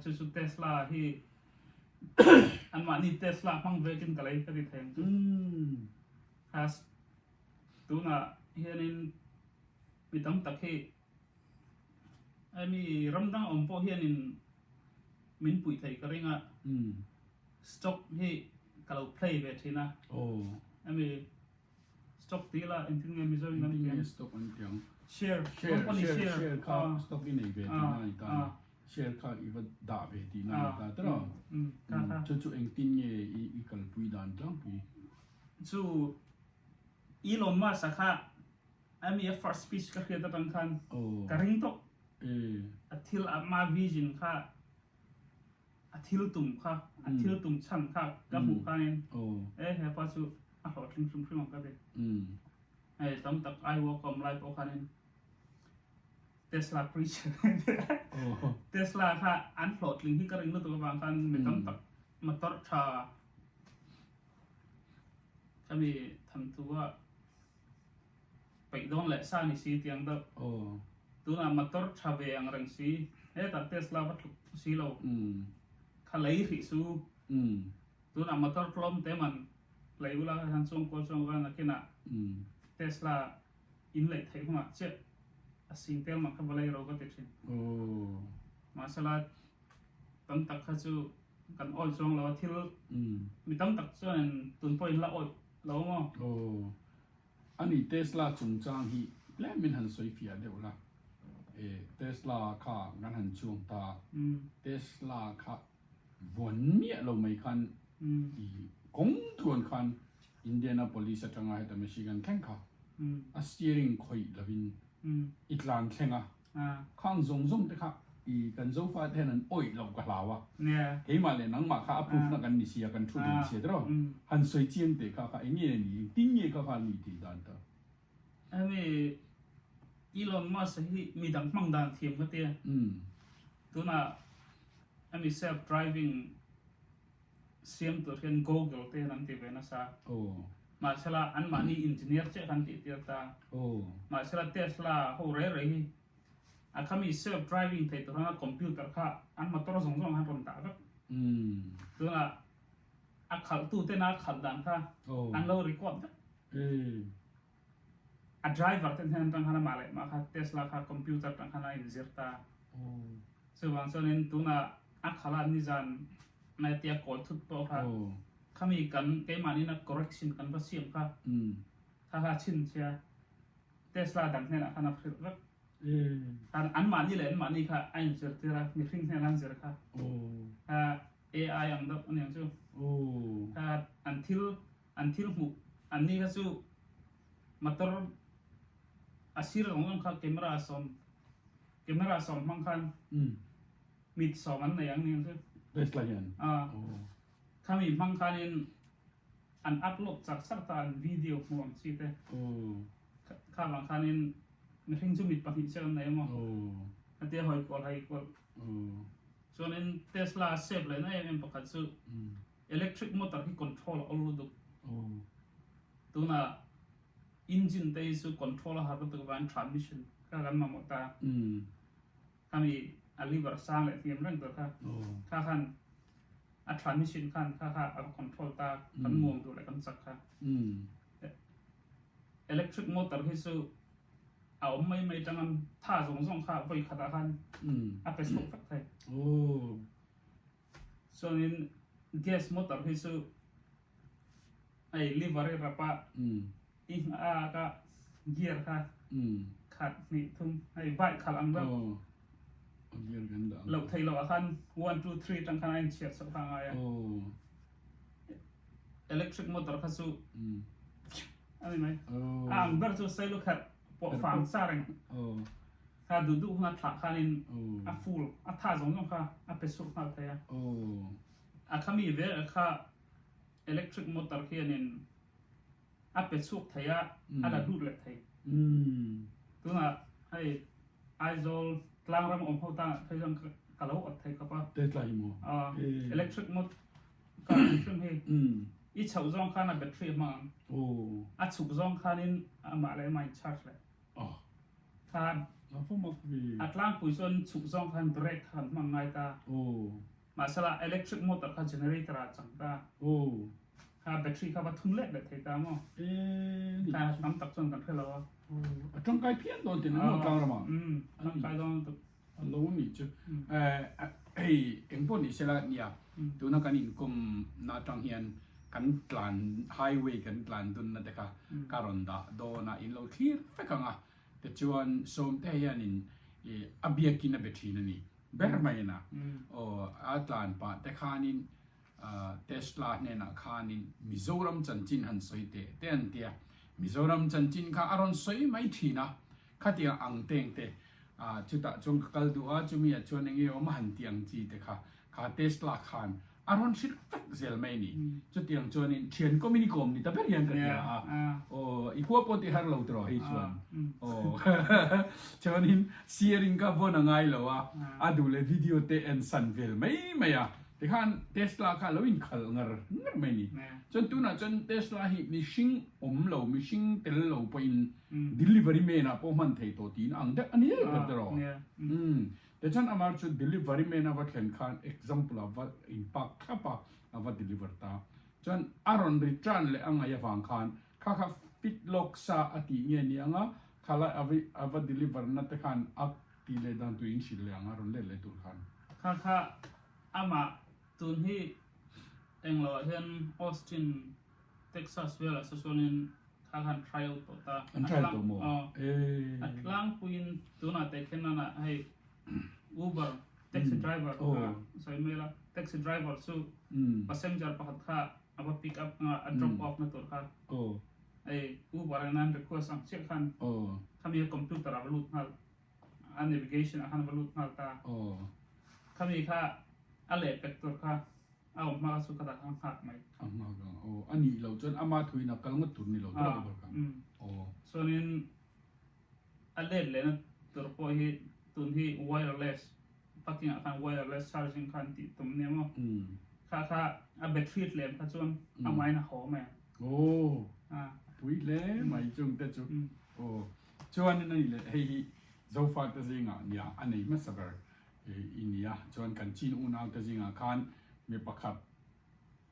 Speaker 2: chu chu Tesla hi Anmahni Tesla hmang vekin ka lei ka ti thei ang chu. Has tunah hianin mi tam tak hi hemi ram dang awm pawh hianin min puih theih ka ring a. Stock hi ka lo play ve thin a. Hemi Stock tih la engtin nge Mizo in an
Speaker 1: Engtin nge stock an tih ang?
Speaker 2: Share, company
Speaker 1: share. Share kha stock i nei ve tihna a ni ta a ni. Share kha i va dah ve tihna a ni ta tiraw? Chu chu engtin nge i kalpui dan tlangpui?
Speaker 2: Chu Elon Musk-a kha ami a first speech ka hriat atang khan ka ring tawh. A thil a ma vision kha A thil tum kha, a thil tum chhan kha ka hmuh khanin e hepa chu a hlawhtling hrim hrim ang ka ti. Hei tam tak I work awm lai pawh khanin Tesla preacher Tesla kha an hlawhtling hi ka ring lutuk avang khan mi tam tak motor tha khami thamtu a peih dawn leh sa ni si tiang deuh. Tunah motor tha ve ang reng si, hetah Tesla va tluk si lo. Kha lei hrih su. Tunah motor tlawm te man lei ula han chuang kual chuang kual nakinah Tesla in leih theih hunah chiah a sing tel mah kha va lei ro ka ti thin. Mahsela tam tak kha chu kan awih chuang lo a, thil mi tam tak chuan tun pawhin la awih lo maw?
Speaker 1: Ani Tesla chungchang hi tlemin han sawi fiah deuh la, e Tesla kha kan han chuang ta, Tesla kha vawn miah lo mai khan i kawng tluan khan Indianapolis atanga heta Michigan thleng kha a steering khawih lovin i tlan thleng a, Khang zawng zawng te kha i kan Zofa te hian an awih loh ka hlau a, keimah leh nangmah kha a proof na kan ni sia, kan thu dun sia tiraw? Han sawi chiang teh kha kha eng nge ni, engtin nge kha kha ni tih dan ta.
Speaker 2: Hemi Elon Musk hi midang hmang dan thiam ka tia. Tunah hemi self driving siam tur hian Google te hian an ti ve nasa. Mahsela anmahni engineer chiah khan tih tir ta. Mahsela Tesla ho rei rei hi A khami self driving thei tur anga computer kha an motor zawng zawng han rawn dah vek. Tunah a khalhtu tena a khalh dan kha an lo record vek. A driver ten hian atang khan amah leh mah kha Tesla kha computer atang khan a inzir ta. Chuvang chuanin tunah a khalh a nizan nai tia kawi thut pawh kha khami kan keimahni na correction kan va siam kha kha kha chhinchhia Tesla dang hnenah khan a hrilh vek. Khan anmahni leh anmahni kha a inzirtir a, mihring hnenah an zir kha. Kha AI ang deuh a niang chu. Kha an thil an thil hmuh anni kha chu motor a sir zawng zawng kha camera sawm camera sawm hmang khan mit sawm an nei ang niang chu.
Speaker 1: Tesla hian?
Speaker 2: Khami hmang khanin an upload char char ta an video hmuh ang chi te kha vang khanin mihring chu mit pahnih chiah an nei emaw hetia hawi kual hawi kual chuanin Tesla save lehna em em pakhat chu electric motor hi control a awl lutuk tunah engine te hi chu control a har lutuk avangin transmission kha kan mamawh ta khami a liver sang leh hniam reng tur kha kha khan a transmission khan kha kha a va control ta kan muang duh leh kan chak kha electric motor hi chu a awm mai mai tang an tha zawng zawng kha vawi khatah khan a pe chhuak vek thei chuanin gas motor hi chu hei liver i rap a i a ka gear kha khat hnih thum hei bike khalh ang deuh loh theih loh ah khan one two three atang khan a inchhiat chhoh kha a ngai a electric motor kha chu a ni mai a ang ber chu sailukherh pawh fang sa reng kha duh duh huna thlah khanin a full a tha zawng zawng kha a pe chhuak nghal thei a a khami ve kha electric motor khianin a pe chhuak thei a, a la lut leh thei. Tunah hei Aizawl tlangram awm ho tangah phei chuan ka lo awt thei khawp a.
Speaker 1: Tesla hi maw?
Speaker 2: Electric mot car ang hrim hi i chhoh zawng khan a battery a hmang ang. A chhuk zawng khanin amah leh amah in charge leh. Kha a tlangpui chuan chhuk zawng khan brake kha kan hmang ngai ta. Mahsela electric motor kha generator ah chang ta. Kha battery kha va thum leh leh thei ta maw? Kha tam tak chuan kan hre lo a.
Speaker 1: A tangkai phian dawn tin maw tlang ramah?
Speaker 2: Tangkai dawn lutuk.
Speaker 1: A lo ni chu. Hei eng pawh ni sela nia tuna kan inkawm na atang hian kan tlan highway kan tlan dun na te kha ka rawn dah dawn a in lo thlir vek ang a. Tichuan Sawmte hianin a biakin a be thin a ni. Ber maiin a aw a tlan pah te khanin Tesla hnenah khanin Mizoram chanchin han sawi teh teh an tia. Mizoram chanchin kha a rawn sawi mai thin a, khatiang ang teng te chutah chuan ka kal duh a, chumi ah chuan enge awm a han ti ang chi te kha kha Tesla khan a rawn hrilh vek zel mai a ni. Chutiang chuanin thian kawmin i kawm ni ta ber hian ka tia a, aw i khua pawh ti har lo tawh hei chuan aw chuanin sharing kha vawn a ngai lo a, a duh leh video te en san vel mai mai a, tikhan Tesla kha a lo inkhalh ngar ngar mai a ni. Chuan tunah chuan Tesla hi mihring awm lo, mihring tel lo pawhin delivery man ah pawh hman thei tawh tiin ang deuh a ni ber tawh. Tichuan amah chu delivery man a va thlen khan example a va in park thlap a, a va deliver ta. Chuan a rawn return leh a ngaih avang khan kha kha fit lawk sa a tih nge ni anga khalai a va a va deliver na te khan a tih leh dan tur in hrilh leh ang a rawn let leh tur khan.
Speaker 2: Kha kha amah tun hi englo ah hian Austin Texas velah saw chuanin kha khan try out tawh ta.
Speaker 1: An try tawh maw?
Speaker 2: A tlangpuiin tunah teh khen nana hei Uber taxi driver kha sawi mai la, taxi driver chu passenger pakhat kha a va pick up anga a drop off na tur kha hei Uber in an request ang chiah khan khami a computer ah va lut nghal a navigation ah khan va lut nghal ta. Khami kha a lehpek tur kha A awm hma kha chu ka dah kha nghak mai.
Speaker 1: A nghak ang aw. A nih loh chuan ama thuin a kal ngawt tur ni lo tur a ber kha. Aw.
Speaker 2: Chuanin a let lehna tur pawh hi tun hi wireless parking ah khan wireless charging khan tih tum nia maw. Kha kha a battery tlem kha chuan amahin a haw mai ang.
Speaker 1: Aw. Pui hle mai chung te chu. Aw. Chuanin a nih leh hei hi. Zofate zingah nia a nei hmasa ber i nia. Chuan kan Chin unaute zingah khan mi pakhat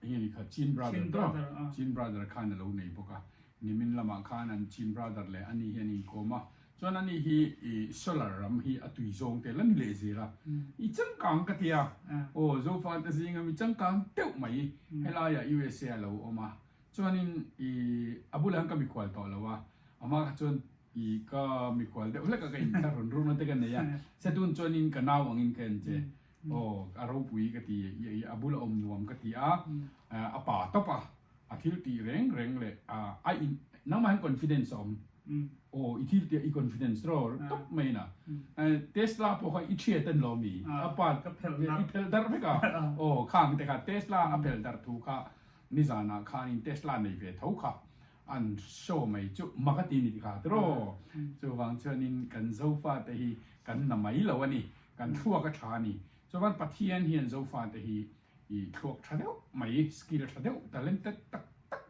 Speaker 1: eng nge ni kha Chin brother tawh Chin brother khan a lo nei bawk a. Nimin lamah khan an Chin brother leh ani hian inkawm a. Chuan ani hi i solar ram hi a tui zawng te la ni leh zel a. I changkang ka ti a. Aw Zofate zinga mi changkang deuh mai helaiah USA a lo awm a. Chuanin i a bulah hian ka mikhual tawh lo a, amah kha chuan i ka mikhual deuh hlek a ka inthla rawn run a te ka nei a, setun chuanin ka nau angin ka en che, aw a ropui ka ti, i a bula awm nuam ka ti a, a pa tawp a, a thil tih reng reng leh a in nangmah hian confidence a awm, aw i thil tih ah i confidence rawr tawp mai na, Tesla pawh kha i thiat a ni lo mi, a pa i phelh darh vek a, aw khang te kha Tesla a phelh darh thu kha Nizanah khanin Tesla nei ve tho kha an show mai chu mak a ti ni kha tiraw? Chuvang chuanin kan Zofate hi kan na mai lo a ni, kan thluak a tha a ni. Chuvan Pathian hian Zofate hi i thluak tha deuh mai, skill tha deuh, talented tak tak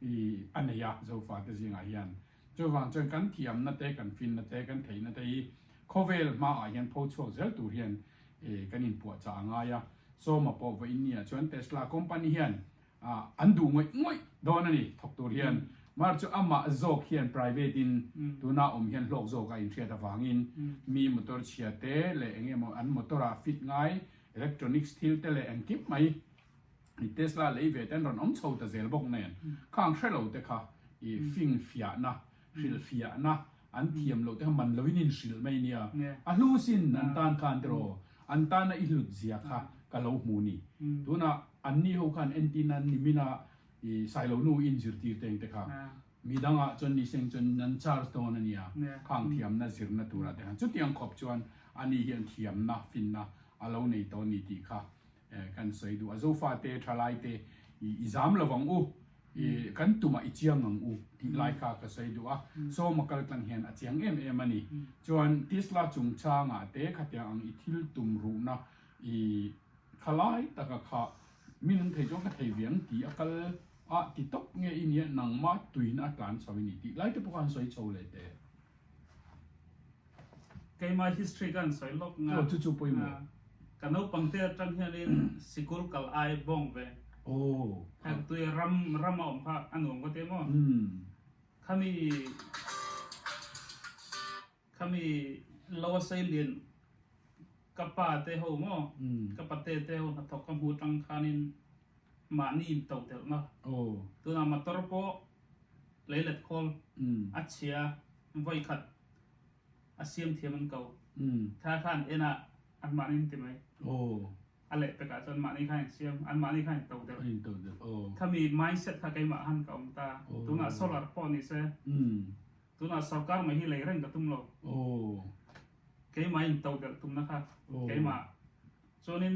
Speaker 1: i a nei a Zofate zingah hian. Chuvang chuan kan thiamna te, kan finna te, kan theihna te hi khawvel hmaah hian pho chhuak zel tur hian kan inpuahchah a ngai a. Sawma pawh vawiin ni ah chuan Tesla company hian an duh ngawih ngawih dawn a ni thawk tur hian. Mar chu amah zawk hian private in tuna awm hian hlawk zawk a inhriat avangin mi motor chhia te leh eng emaw an motor ah fit ngai electronics thil te leh engkim mai i Tesla lei ve te an rawn awm chho ta zel bawk nen khang hre lo te kha i fing fiahna hrilh fiahna an thiam loh te kha man loin in hrilh mai nia a hlu sin an tan khan tiraw an tana i hlut zia kha ka lo hmu ni tunah an ni ho khan entin an ni mina i sailo nu in zirtir te ang te kha midangah chuan ni seng chuan an charge dawn a nia khang thiamna zirna turah te khan chutiang khawp chuan ani hian thiamna finna a lo nei tawh a ni tih kha Kan sawi duh a, Zofate thalaite i zam lo ang u, i kan tumah i chiang ang u tih lai kha ka sawi duh a, Sawma kal tlang hian a chiang em em a ni. Chuan Tesla chungchangah te khatiang ang i thil tum ruhna i khalai taka kha min an thei chuan ka thei ve ang tih a kal a ti tawp nge i nia nangmah tuina a tlan chho i ni tih lai te pawh kha an sawi chho leh teh.
Speaker 2: Keimah history ka han sawi lawk nga.
Speaker 1: Aw chu chu pawimawh.
Speaker 2: Ka naupang te atang hianin sikul kal ai bawng ve.
Speaker 1: Aw.
Speaker 2: Heng tui ram ram a awm kha a nuam ka ti maw. Khami khami lo a sei lian ka pa te ho maw ka pate te ho hnathawk ka hmu atang khanin mahni in to telh na.
Speaker 1: Aw.
Speaker 2: Tunah motor pawh leilet khawl a chhia vawi khat a siam thiam an ko. Kha khan en ah an mahni an ti mai. A leh pek ah chuan mahni khan in siam, an mahni khan in to deuh. Khami mindset kha keimah han ka awm ta. Tunah solar pawh ni se, tunah sorkar mai hi lei reng ka tum lo. Keimah in to delh tumna kha keimah. Chuanin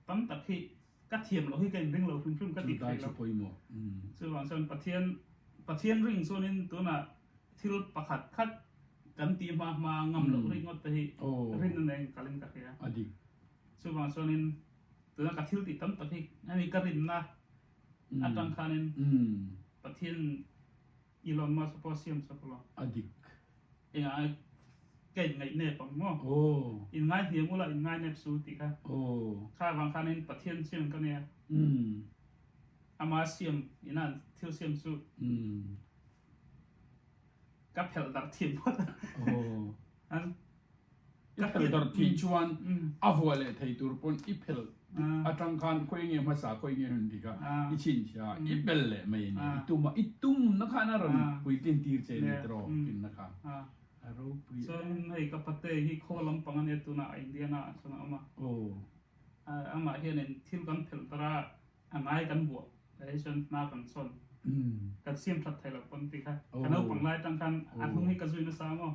Speaker 2: tam tak hi ka thiam loh hi ka inring lo hrim hrim ka ti thei lo. Chuvang chuan Pathian Pathian ring chuanin tunah thil pakhat khat kan tih hma hma ngam loh ringawt te hi rinna nen kalin ka hria. Chuvang chuanin tuna ka thil tih tam tak hi hemi ka rinna atang khanin Pathian Elon Musk pawh siam chak lo. Engah ka inngaih nep ang maw? Inngai hniam ula inngai nep su tih kha. Kha avang khanin Pathian chiang ka nia. Ama siam ina thil siam chu ka phelh darh thiam phawt a.
Speaker 1: I phelh darh thih chuan a vuah leh thei tur pawn i phelh atang khan khawi nge hmasa khawi nge hun tih kha i chhinchhiah a, i bel leh mai a ni. I tum a, i tumna khan a rawn puitlin tir che a ni tiraw finna kha a ropui em.
Speaker 2: Chuan hei ka pate hi khaw lampang a nia tunah Indiana ah chuan a awm a. Amah hianin thil kan phelh darh a, A ngai kan buah leh chuan hma kan sawn kan siam that thei lo pawn tih kha ka naupang lai atang khan a hnung hi ka zui nasa maw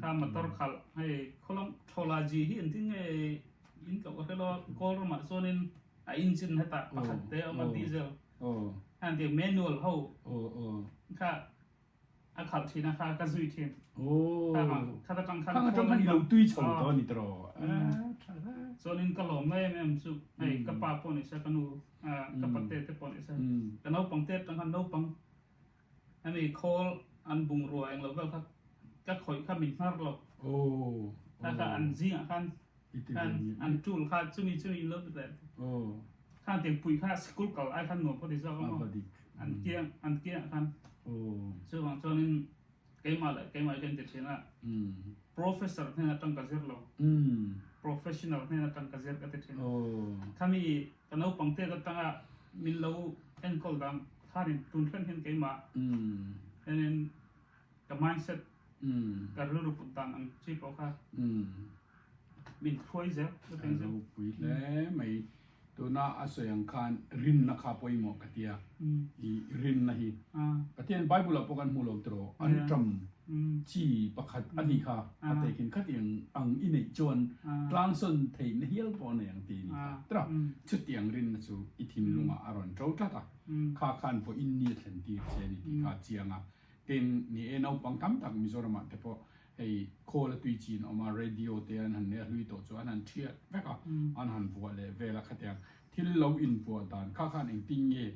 Speaker 2: kha motor khalh hei khawlawng thola ji hi engtin nge in koh ka hre lo kawl ramah chuanin a engine hetah pakhat te a awm a diesel heng tiang manual ho kha A khalh thin a kha ka zui thin.
Speaker 1: Aw.
Speaker 2: Kha atang khan
Speaker 1: Khang atang khan i lo tui chho tawh a ni tawh.
Speaker 2: Tha hle. Chuanin ka lawm na em em chu hei ka pa pawh ni se ka nu ka pate te pawh ni se ka naupang te atang khan naupang hemi khawl an bungrua englo vel kha ka khawih kha min hnar lo. Kha kha an zingah khan khan an tul kha chumi chumi in lo ti leh khan tiang pui kha sikul kal ai khan nuam pawh ti zawk a maw an kiang an kiangah khan chuvang chuanin keimah leh keimah hi ka inti thin a professor hnen atang ka zir lo professional hnen atang ka zir ka ti thin khami ka naupang tet atanga min lo enkawl dan khanin tun thleng hian keimah hianin ka mindset ka rilru put dan ang chi pawh kha min hruai zel ka teng zel.
Speaker 1: Ropui hle mai. Tuna a sawi ang khan rinna kha pawimawh ka tia. I rinna hi Pathian Bible ah pawh kan hmu lo tiraw an ṭam chi pakhat a nih kha a tehkhin khatiang ang i neih chuan tlangsawn theihna hial pawh a nei ang ti a nih kha tiraw. Chutiang rinna chu i thinlungah a rawn ṭo tlat a, kha khan vawiin ni a thlen tir che a ni tih kha a chiang a. Tin, ni e naupang tam tak Mizoramah te pawh hei khawl a tui chin a awm a, radio te an han nei a, hlui tawh chu an han thiat vek a, an han vuah leh vel a khatiang thil lo invuah dan kha khan engtin nge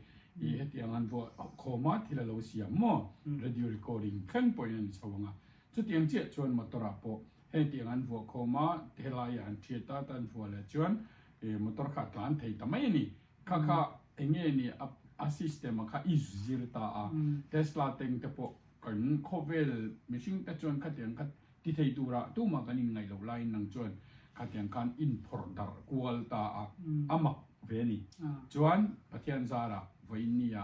Speaker 1: i hetiang an vuah khawm a thil a lo siam maw radio recording thleng pawhin a ni chho ang a, chutiang chiah chuan motor ah pawh hetiang an vuah khawm a, helai ah an thiat a, an vuah leh chuan motor kha a tlan thei ta mai a ni. Kha kha enge ni a system a kha i zir ta a, Tesla teng te pawh kan khawvel mihring te chuan khatiang kha ti thei turah tumah kan inngaih loh laiin nang chuan khatiang khan inphawrh darh kual ta a, a mak ve a ni. Chuan Pathian zarah vawiin nia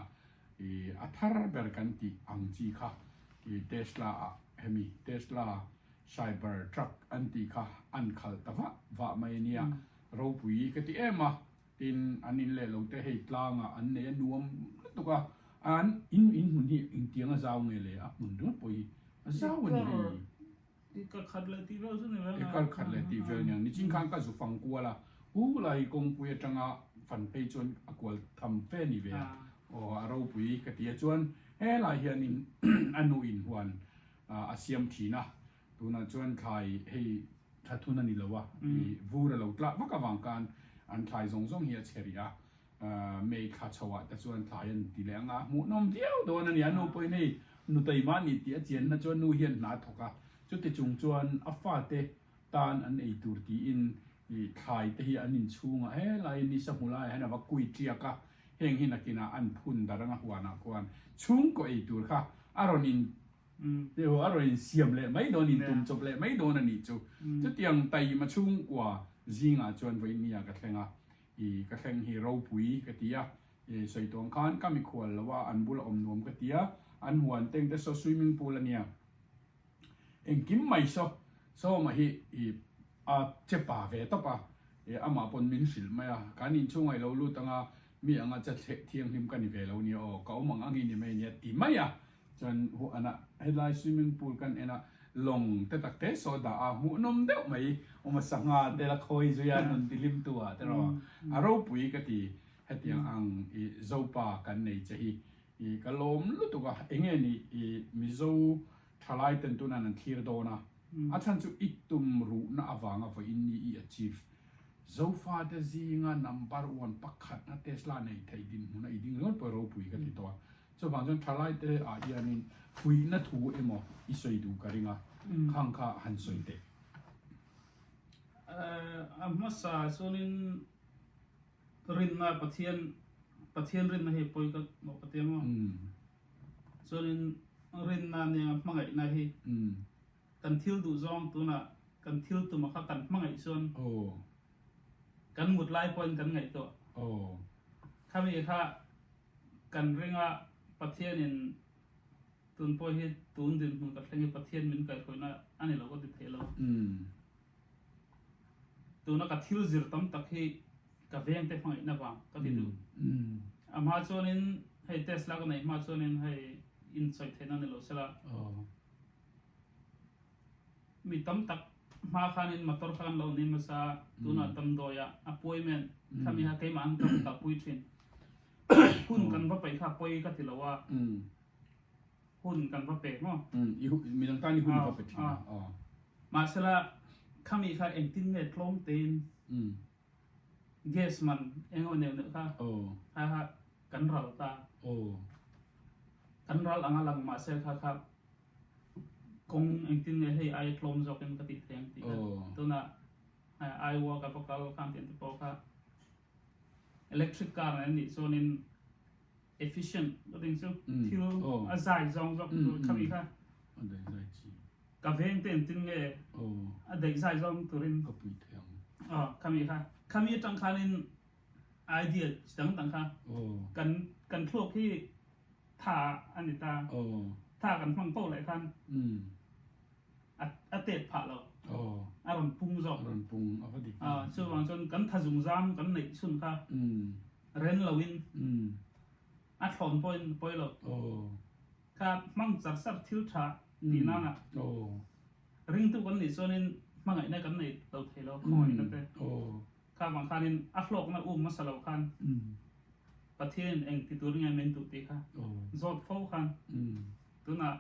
Speaker 1: i a thar ber kan tih ang chi kha i Tesla ah hemi Tesla Cyber Truck an tih kha an khalh ta vah vah mai a nia, ropui ka ti em a. Tin, an in leh lo te hei tlangah an nei a nuam lutuk a, an in in hmun hi engtiang a zau nge le a hmun ringawt pawh hi a zau a ni hei.
Speaker 2: Ekar khat leh tih vel chu ni vel
Speaker 1: a. Ekar khat leh tih vel nia. Nichin khan ka zu fang kual a, hu lai kawngpui atanga fan phei chuan a kual tham fe ni ve a, aw a ropui ka ti a chuan helai hianin a nu in huan a siam thin a, Tunah chuan thlai hei tha thun a ni lo a, i vur a lo tlak vak avang khan an thlai zawng zawng hi a chhe rih a, May thla chho ah te chuan thlai an ti leh ang a, hmuhnawm viau dawn a ni. A nu pawhin hei nutei mahni tih a chianna chuan nu hian hna a thawk a, chuti chung chuan a fate tan an ei tur tiin i thlai te hi an inchhungah helai nisa hmu laiah hian a va kui tiak a, heng hi nakinah an phun darh ang a huanah khuan chhungkaw ei tur kha a rawn in Hei a rawn insiam leh mai dawn, intum chawp leh mai dawn a nih chu. Chutiang taima chhungkua zingah chuan vawinia ka thleng a, i ka thleng hi ropui ka ti a, i sawi tuang khan ka mikhual lo a, an bula awm nuam ka ti a, an huan teng te saw swimming pool a nia, engkim mai saw sawma hi i a che pa ve tawp a, i amah pawn min hrilh mai a, kan inchhungah i lo lut anga mi anga che thianghlim ka ni ve lo nia aw, ka awm ang ang hi ni mai nia ti mai a. Chuan huanah helai swimming pool kan en a, lawng te tak te saw dah a, hmuhnawm deuh mai awm a, sangha te la khawi zui a, nun tihlim tu ah te rawh a ropui ka ti, hetiang ang i Zopa kan nei che hi i ka lawm lutuk a, enge ni i Mizo thalai ten tunan an thlir dawn a, a chhan chu i tum ruhna avanga vawiin ni i achieve Zofate zinga number one pakhatna Tesla nei thei dinhmuna i ding ringawt pawh ropui ka ti tawh a. Chuvang chuan thalaite ah hianin fuihna thu emaw i sawi duh ka ring a, khang kha han sawi teh.
Speaker 2: A hmasa chuanin rinna Pathian Pathian rinna hi pawi ka mawh ka ti ang aw. Chuanin rinna nia hmangaihna hi kan thil duh zawng tunah kan thil tuma kha kan hmangaih chuan kan mut lai pawhin kan ngaihtuah. Khami kha Kan ring a, Pathianin tun pawh hi tun dinhmun ka thleng hi Pathian min kaihhruaina a ni lo ka ti thei lo. Tuna ka thil zir tam tak hi ka vengte hmangaihna vang ka ti duh. A hma chuanin hei test la ka neih hma chuanin hei insawi theihna ni lo sela. Mi tam tak hma khanin motor kha kan lo ni hmasa a, tunah damdawiah appointment khami kha keimah ang ka kalpui thin. Hun kan va peih kha pawi ka ti lo a, hun kan va pe maw?
Speaker 1: Mi dang tan i hun va pe thin a.
Speaker 2: Mahsela khami kha engtin nge tlawm tein gas man eng emaw neuh neuh kha kha kha kan ral ta. Kan ral anga lang mahse kha kha. Kawng engtin nge hei aia tlawm zawkin ka tih thei ang tih kha tunah Iowa ka va kal khan tih an ti pawh kha electric car an nih chuanin efficient ka ting chu thil a zai zawng zawk tur khami kha ka veng te engtin nge a daih zai zawng turin
Speaker 1: ka pui thei ang
Speaker 2: khami kha khami atang khanin idea chi dang dang kha kan kan thluak hi tha a ni ta tha kan hmang poh leh khan a tet phah lo a rawn pung zawk chuvang chuan kan tha zungzam kan neih chhun kha ren loin a thlawn pawhin pawi lo kha hmang char char thil tha tih nana ringtu kan nih chuanin hmangaihna kan nei lo thei lo khawngaihna te Kha vang khanin a hlawkna um hmasa lo khan Pathianin eng ti tur nge min duh tih kha zawt fo khan tunah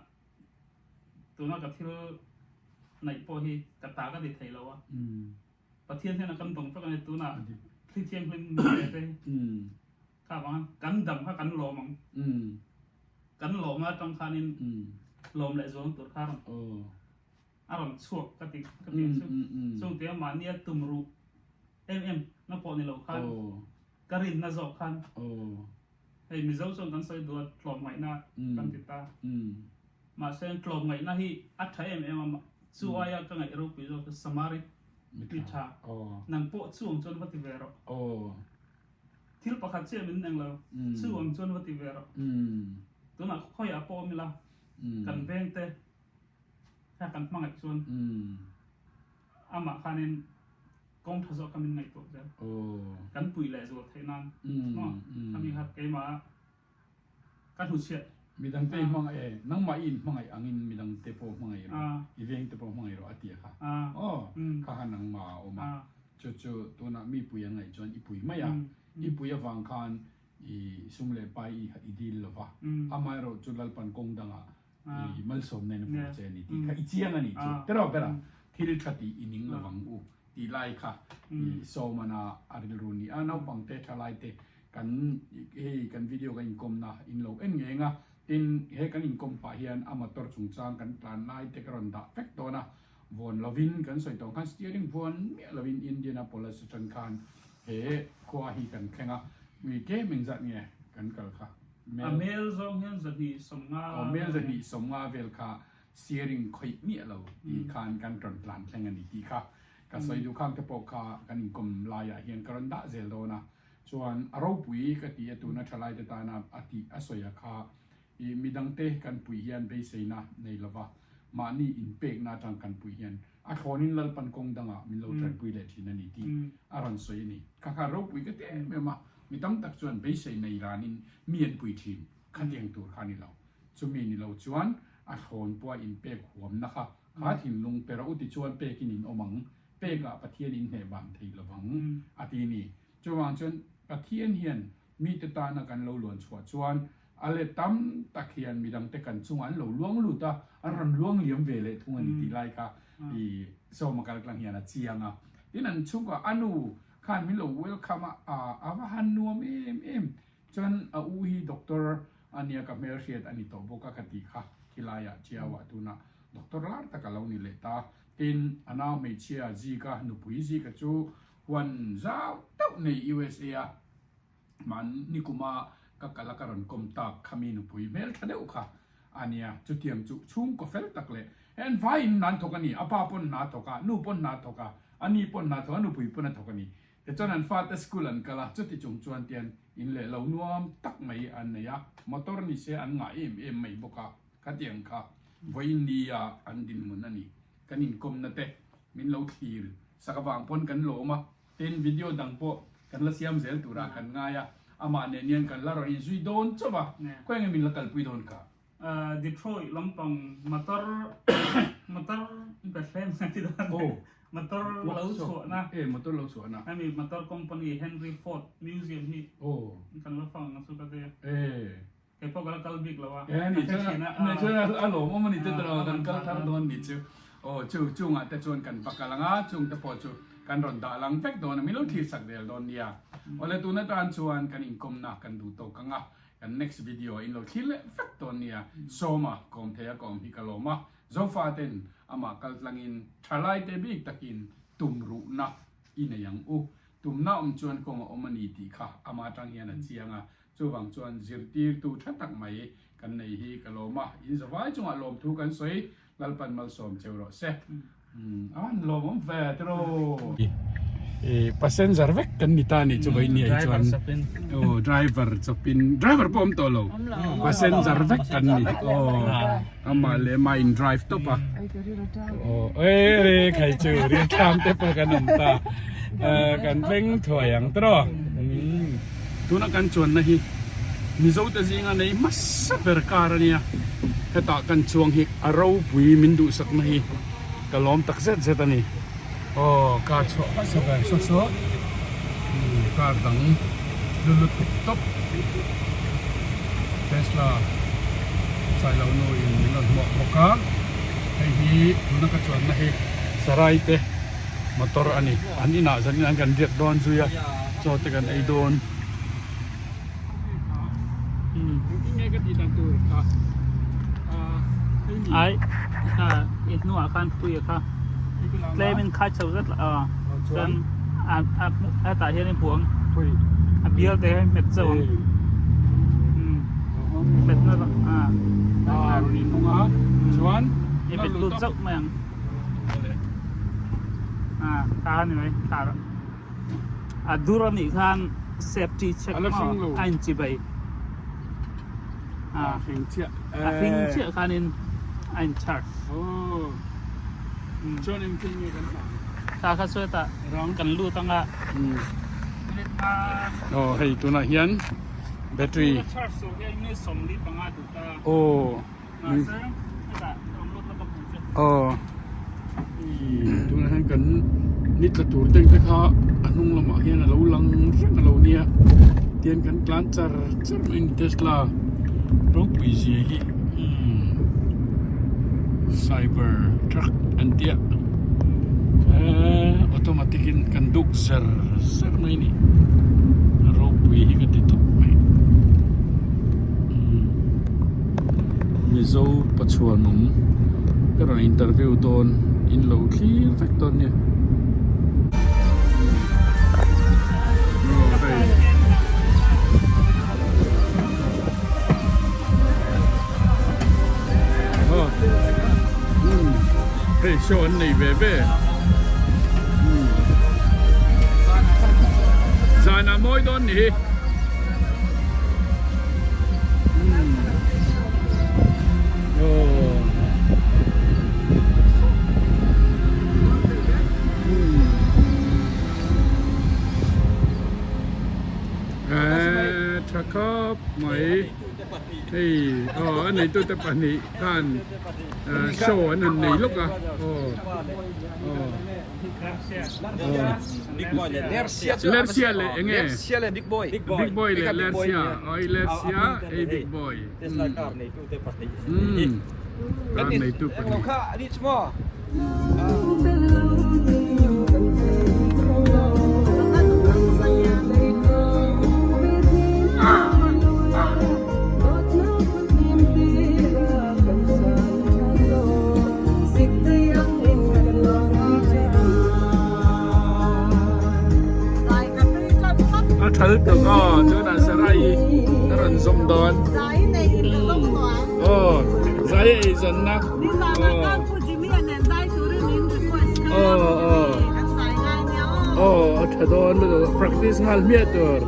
Speaker 2: tuna ka thil naih pawh hi ka ta ka ti thei lo a, Pathian hian a kan dawng vek a ni tunah thli thianghlim mi ve te hi kha vang kan dam kha kan lawm ang, kan lawmna atang khanin lawm leh zuang tur kha rawn. A rawn chhuak ka ti ka ti ang chu. Chung tia mahnia tum ruh em em na pawh ni lo khan ka rinna zawk khan hei Mizo chuan kan sawi duh a tlawmngaihna kan ti ta. Mahse tlawmngaihna hi a tha em em a chu aia ka ngaih ropui zawk chu Samari mi tha nang pawh chu ang chuan va ti ve rawh. Thil pakhat chiah min eng lo chu ang chuan va ti ve rawh. Tunah khawiah pawh awm ila kan vengte Kha kan hmangaih chuan amah khanin kawng tha zawk kha min ngaihtuah zel. Kan puih leh zual theih nan maw khami kha keimah ka hnuchhiat.
Speaker 1: Midangte i hmangaih e, nangmah i inhmangaih angin midangte pawh hmangaih rawh, i vengte pawh hmangaih rawh a ti a kha. Aw, kha kha nangmah a awm a, chu chu tunah mi pui a ngaih chuan i pui mai a, i pui avang khan i sum leh pai i dil lo va, amaherawh chu Lalpan kawng dangah i malsawm nen a vur che a ni tih kha i chiang a ni chu tiraw bera thil tha tih i ning lovang u tih lai kha i sawmana a rilru ni a naupang te tha lai te kan hei kan video kan inkawmna in lo en ngeng a tin he kan inkawm pah hian a motor chungchang kan tlan lai te ka rawn dah vek dawn a vawn lovin kan sawi tawh khan steering vawn miah lovin Indianapolis atang khan he khua hi kan thleng a ui tlem engzat nge kan kal kha.
Speaker 2: A mel zawng hian 250.
Speaker 1: Aw mel 250 vel kha steering khawih miah lo tih khan kan rawn tlan thleng a ni tih kha ka sawi duh khang te pawh kha kan inkawm laiah hian ka rawn dah zel dawn a. Chuan a ropui ka ti a tuna thalai te tana a tih a sawi a kha i midangte kan pui hian beiseina nei lova mahni inpekna atang kan pui hian a thlawnin Lalpan kawng dangah min lo tanpui leh thin a ni tih a rawn sawi a ni. Kha kha ropui ka ti em em a, mi tam tak chuan beisei nei ranin mi an pui thin, khatiang tur kha a ni lo. Chumi ni lo chuan a thlawn pawha inpek huamna kha kha thinlung pe rawh u ti chuan pekin in awm ang, pekah Pathian in hneh ban thei lovang a ti a ni. Chuvang chuan Pathian hian mite tana kan lo luan chhuah chuan a let tam tak hian midangte kan chungah an lo luang lut a, an rawn luang liam ve leh thung a ni tih lai kha i Sawma kal tlang hian a chiang a. Tin an chhungkua a nu khan min lo welcome a, a va han nuam em em. Chuan a u hi doctor a nia ka hmelhriat a ni tawh bawk a ka tih kha khilaiah Chiauah tunah doctor lar tak a lo ni leh ta. Tin a nau hmeichhia Zika nupui Zika chu Huan zau deuh nei USA a mahni kuma ka kal a ka rawn kawm tak kha mi nupui hmel tha deuh kha a nia. Chutiang chu chhungkaw fel tak leh he an vaiin hna an thawk a ni. A pa pawn hna a thawk a, nu pawn hna a thawk a, a ni pawn hna a thawk a, a nupui pawn a thawk a ni. Tichuan an fate school an kal a, chuti chung chuan tian in leh lo nuam tak mai an nei a, motor ni se an ngah em em mai bawk a, khatiang kha vawiin nia an dinhmun a ni. Kan inkawmna te min lo thlir sak avang pawn kan lawm a, tin video dang pawh kan la siam zel turah kan ngai a, amah nen hian kan la rawn inzui dawn chauh a, khawi nge min la kalpui dawn kha?
Speaker 2: Detroit lampang motor motor Bethlehem nge ti dawn motor lo chhuahna
Speaker 1: e motor lo chhuahna
Speaker 2: hemi motor company Henry Ford Museum hi kan la fang ang chu ka ti a. Kei pawh ka la kal bik lo a.
Speaker 1: E ni chuan a chuan a lawmawm a ni te tawh kan kal thar dawn ni chu. Aw chu chungah te chuan kan va kal ang a, chung te pawh chu kan rawn dah lang vek dawn a, min lo thlir sak vel dawn nia. Awle tun atan chuan kan inkawmna kan duh tawk ang a, kan next video in lo thlir leh vek dawn nia. Sawma kawm thei a kawm hi ka lawm a. Zofaten amah kaltlangin thalaite bik takin tumruhna i nei ang u. Tumna awm chuan kawng a awm a ni tih kha ama atang hian a chiang a. Chuvang chuan zirtirtu tha tak mai kan nei hi ka lawm a, in zavai chungah lawmthu kan sawi Lalpan malsawm cheu rawh se. A han lawmawm ve tiraw. Passenger vek kan ni ta ni chu vai ni ai chuan aw driver chawpin driver pawh awm tawh lo passenger vek kan ni aw amah leh amah in drive tawp a aw e re khai chu ri tham te pawh kan awm ta kan thleng thuai ang tiraw tuna kan chuanna hi Mizo te zinga nei hmasa ber car a nia hetah kan chuang hi a ropui min duhsakna hi ka lawm tak zet zet a ni aw car chhuah hmasa ber saw saw car dang lu lutuk tawp Tesla Sailo nu in min rawn hmuak bawk a hei hi tuna ka chuanna hi Sarai te motor a ni an inah zanin an kan riak dawn zui a chaw te kan ei dawn.
Speaker 2: Ai i hnuah khan pui a kha tlem in khai chho zet a chuan a hetah hian in hmuh ang a bial te hian hmet chauh ang hmet na
Speaker 1: chuan
Speaker 2: i hmet lut chauh mai ang a ta a ni mai thla A dur a nih khan safety check maw a inchi bai a hring chiah khanin a in charge kha kha chu hetah kan lut anga
Speaker 1: aw hei tunah hian battery aw Aw tunah hian kan ni tla tur te te kha a hnung lamah hian a lo lang reng a lo nia tihian kan tlan char char mai a ni Tesla ropui zia hi umm cyber truck an tia eee automatic in kan duk zer zer mai a ni a ropui hi ka ti tawp mai. Mizo Pachuanawm ka rawn interview dawn in lo thlir vek dawn nia. Hei show an nei ve ve. Zan a mawi dawn ni hi. Tha khawp mai hei aw a neitu te pahnih khan show an han nei lawk a aw aw.
Speaker 3: Big boy leh Lersia chu
Speaker 1: Lersia leh enge
Speaker 3: Lersia leh Big boy
Speaker 1: Big boy leh Lersia oi Lersia ei Big boy
Speaker 3: Tesla car nei tu te pahnih
Speaker 1: car nei tu pahnih
Speaker 3: kha ani chu maw
Speaker 1: A thal tuk aw tunah sarai a rawn zawm dawn aw zai a ei zawn na aw aw aw a tha dawn lutuk practice nghal hmiah tur.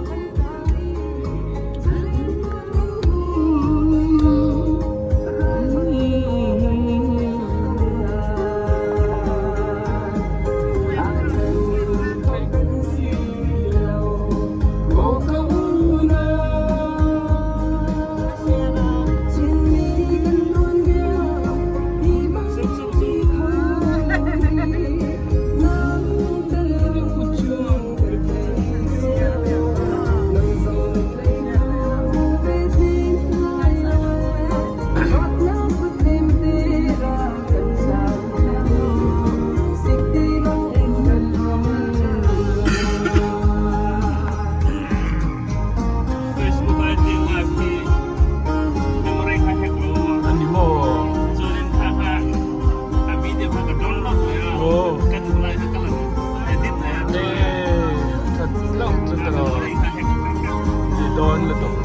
Speaker 1: Dawn lutuk.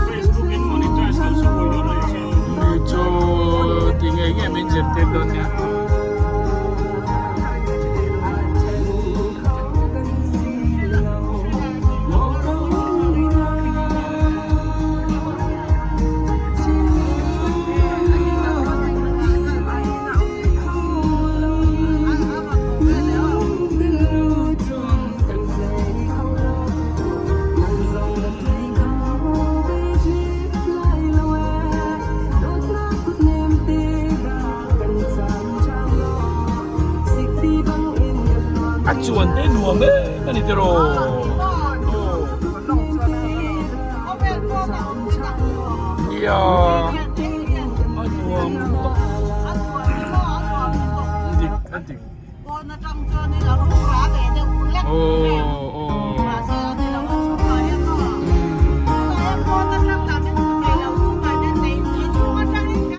Speaker 2: Facebook in monetize lo chu pawih dawn anih chu.
Speaker 1: Ni chu ti ngei ngei min zirtir dawn nia. A chuan te nuam em a ni tiraw. Nia a nuam tawp dik a dik. Aw aw.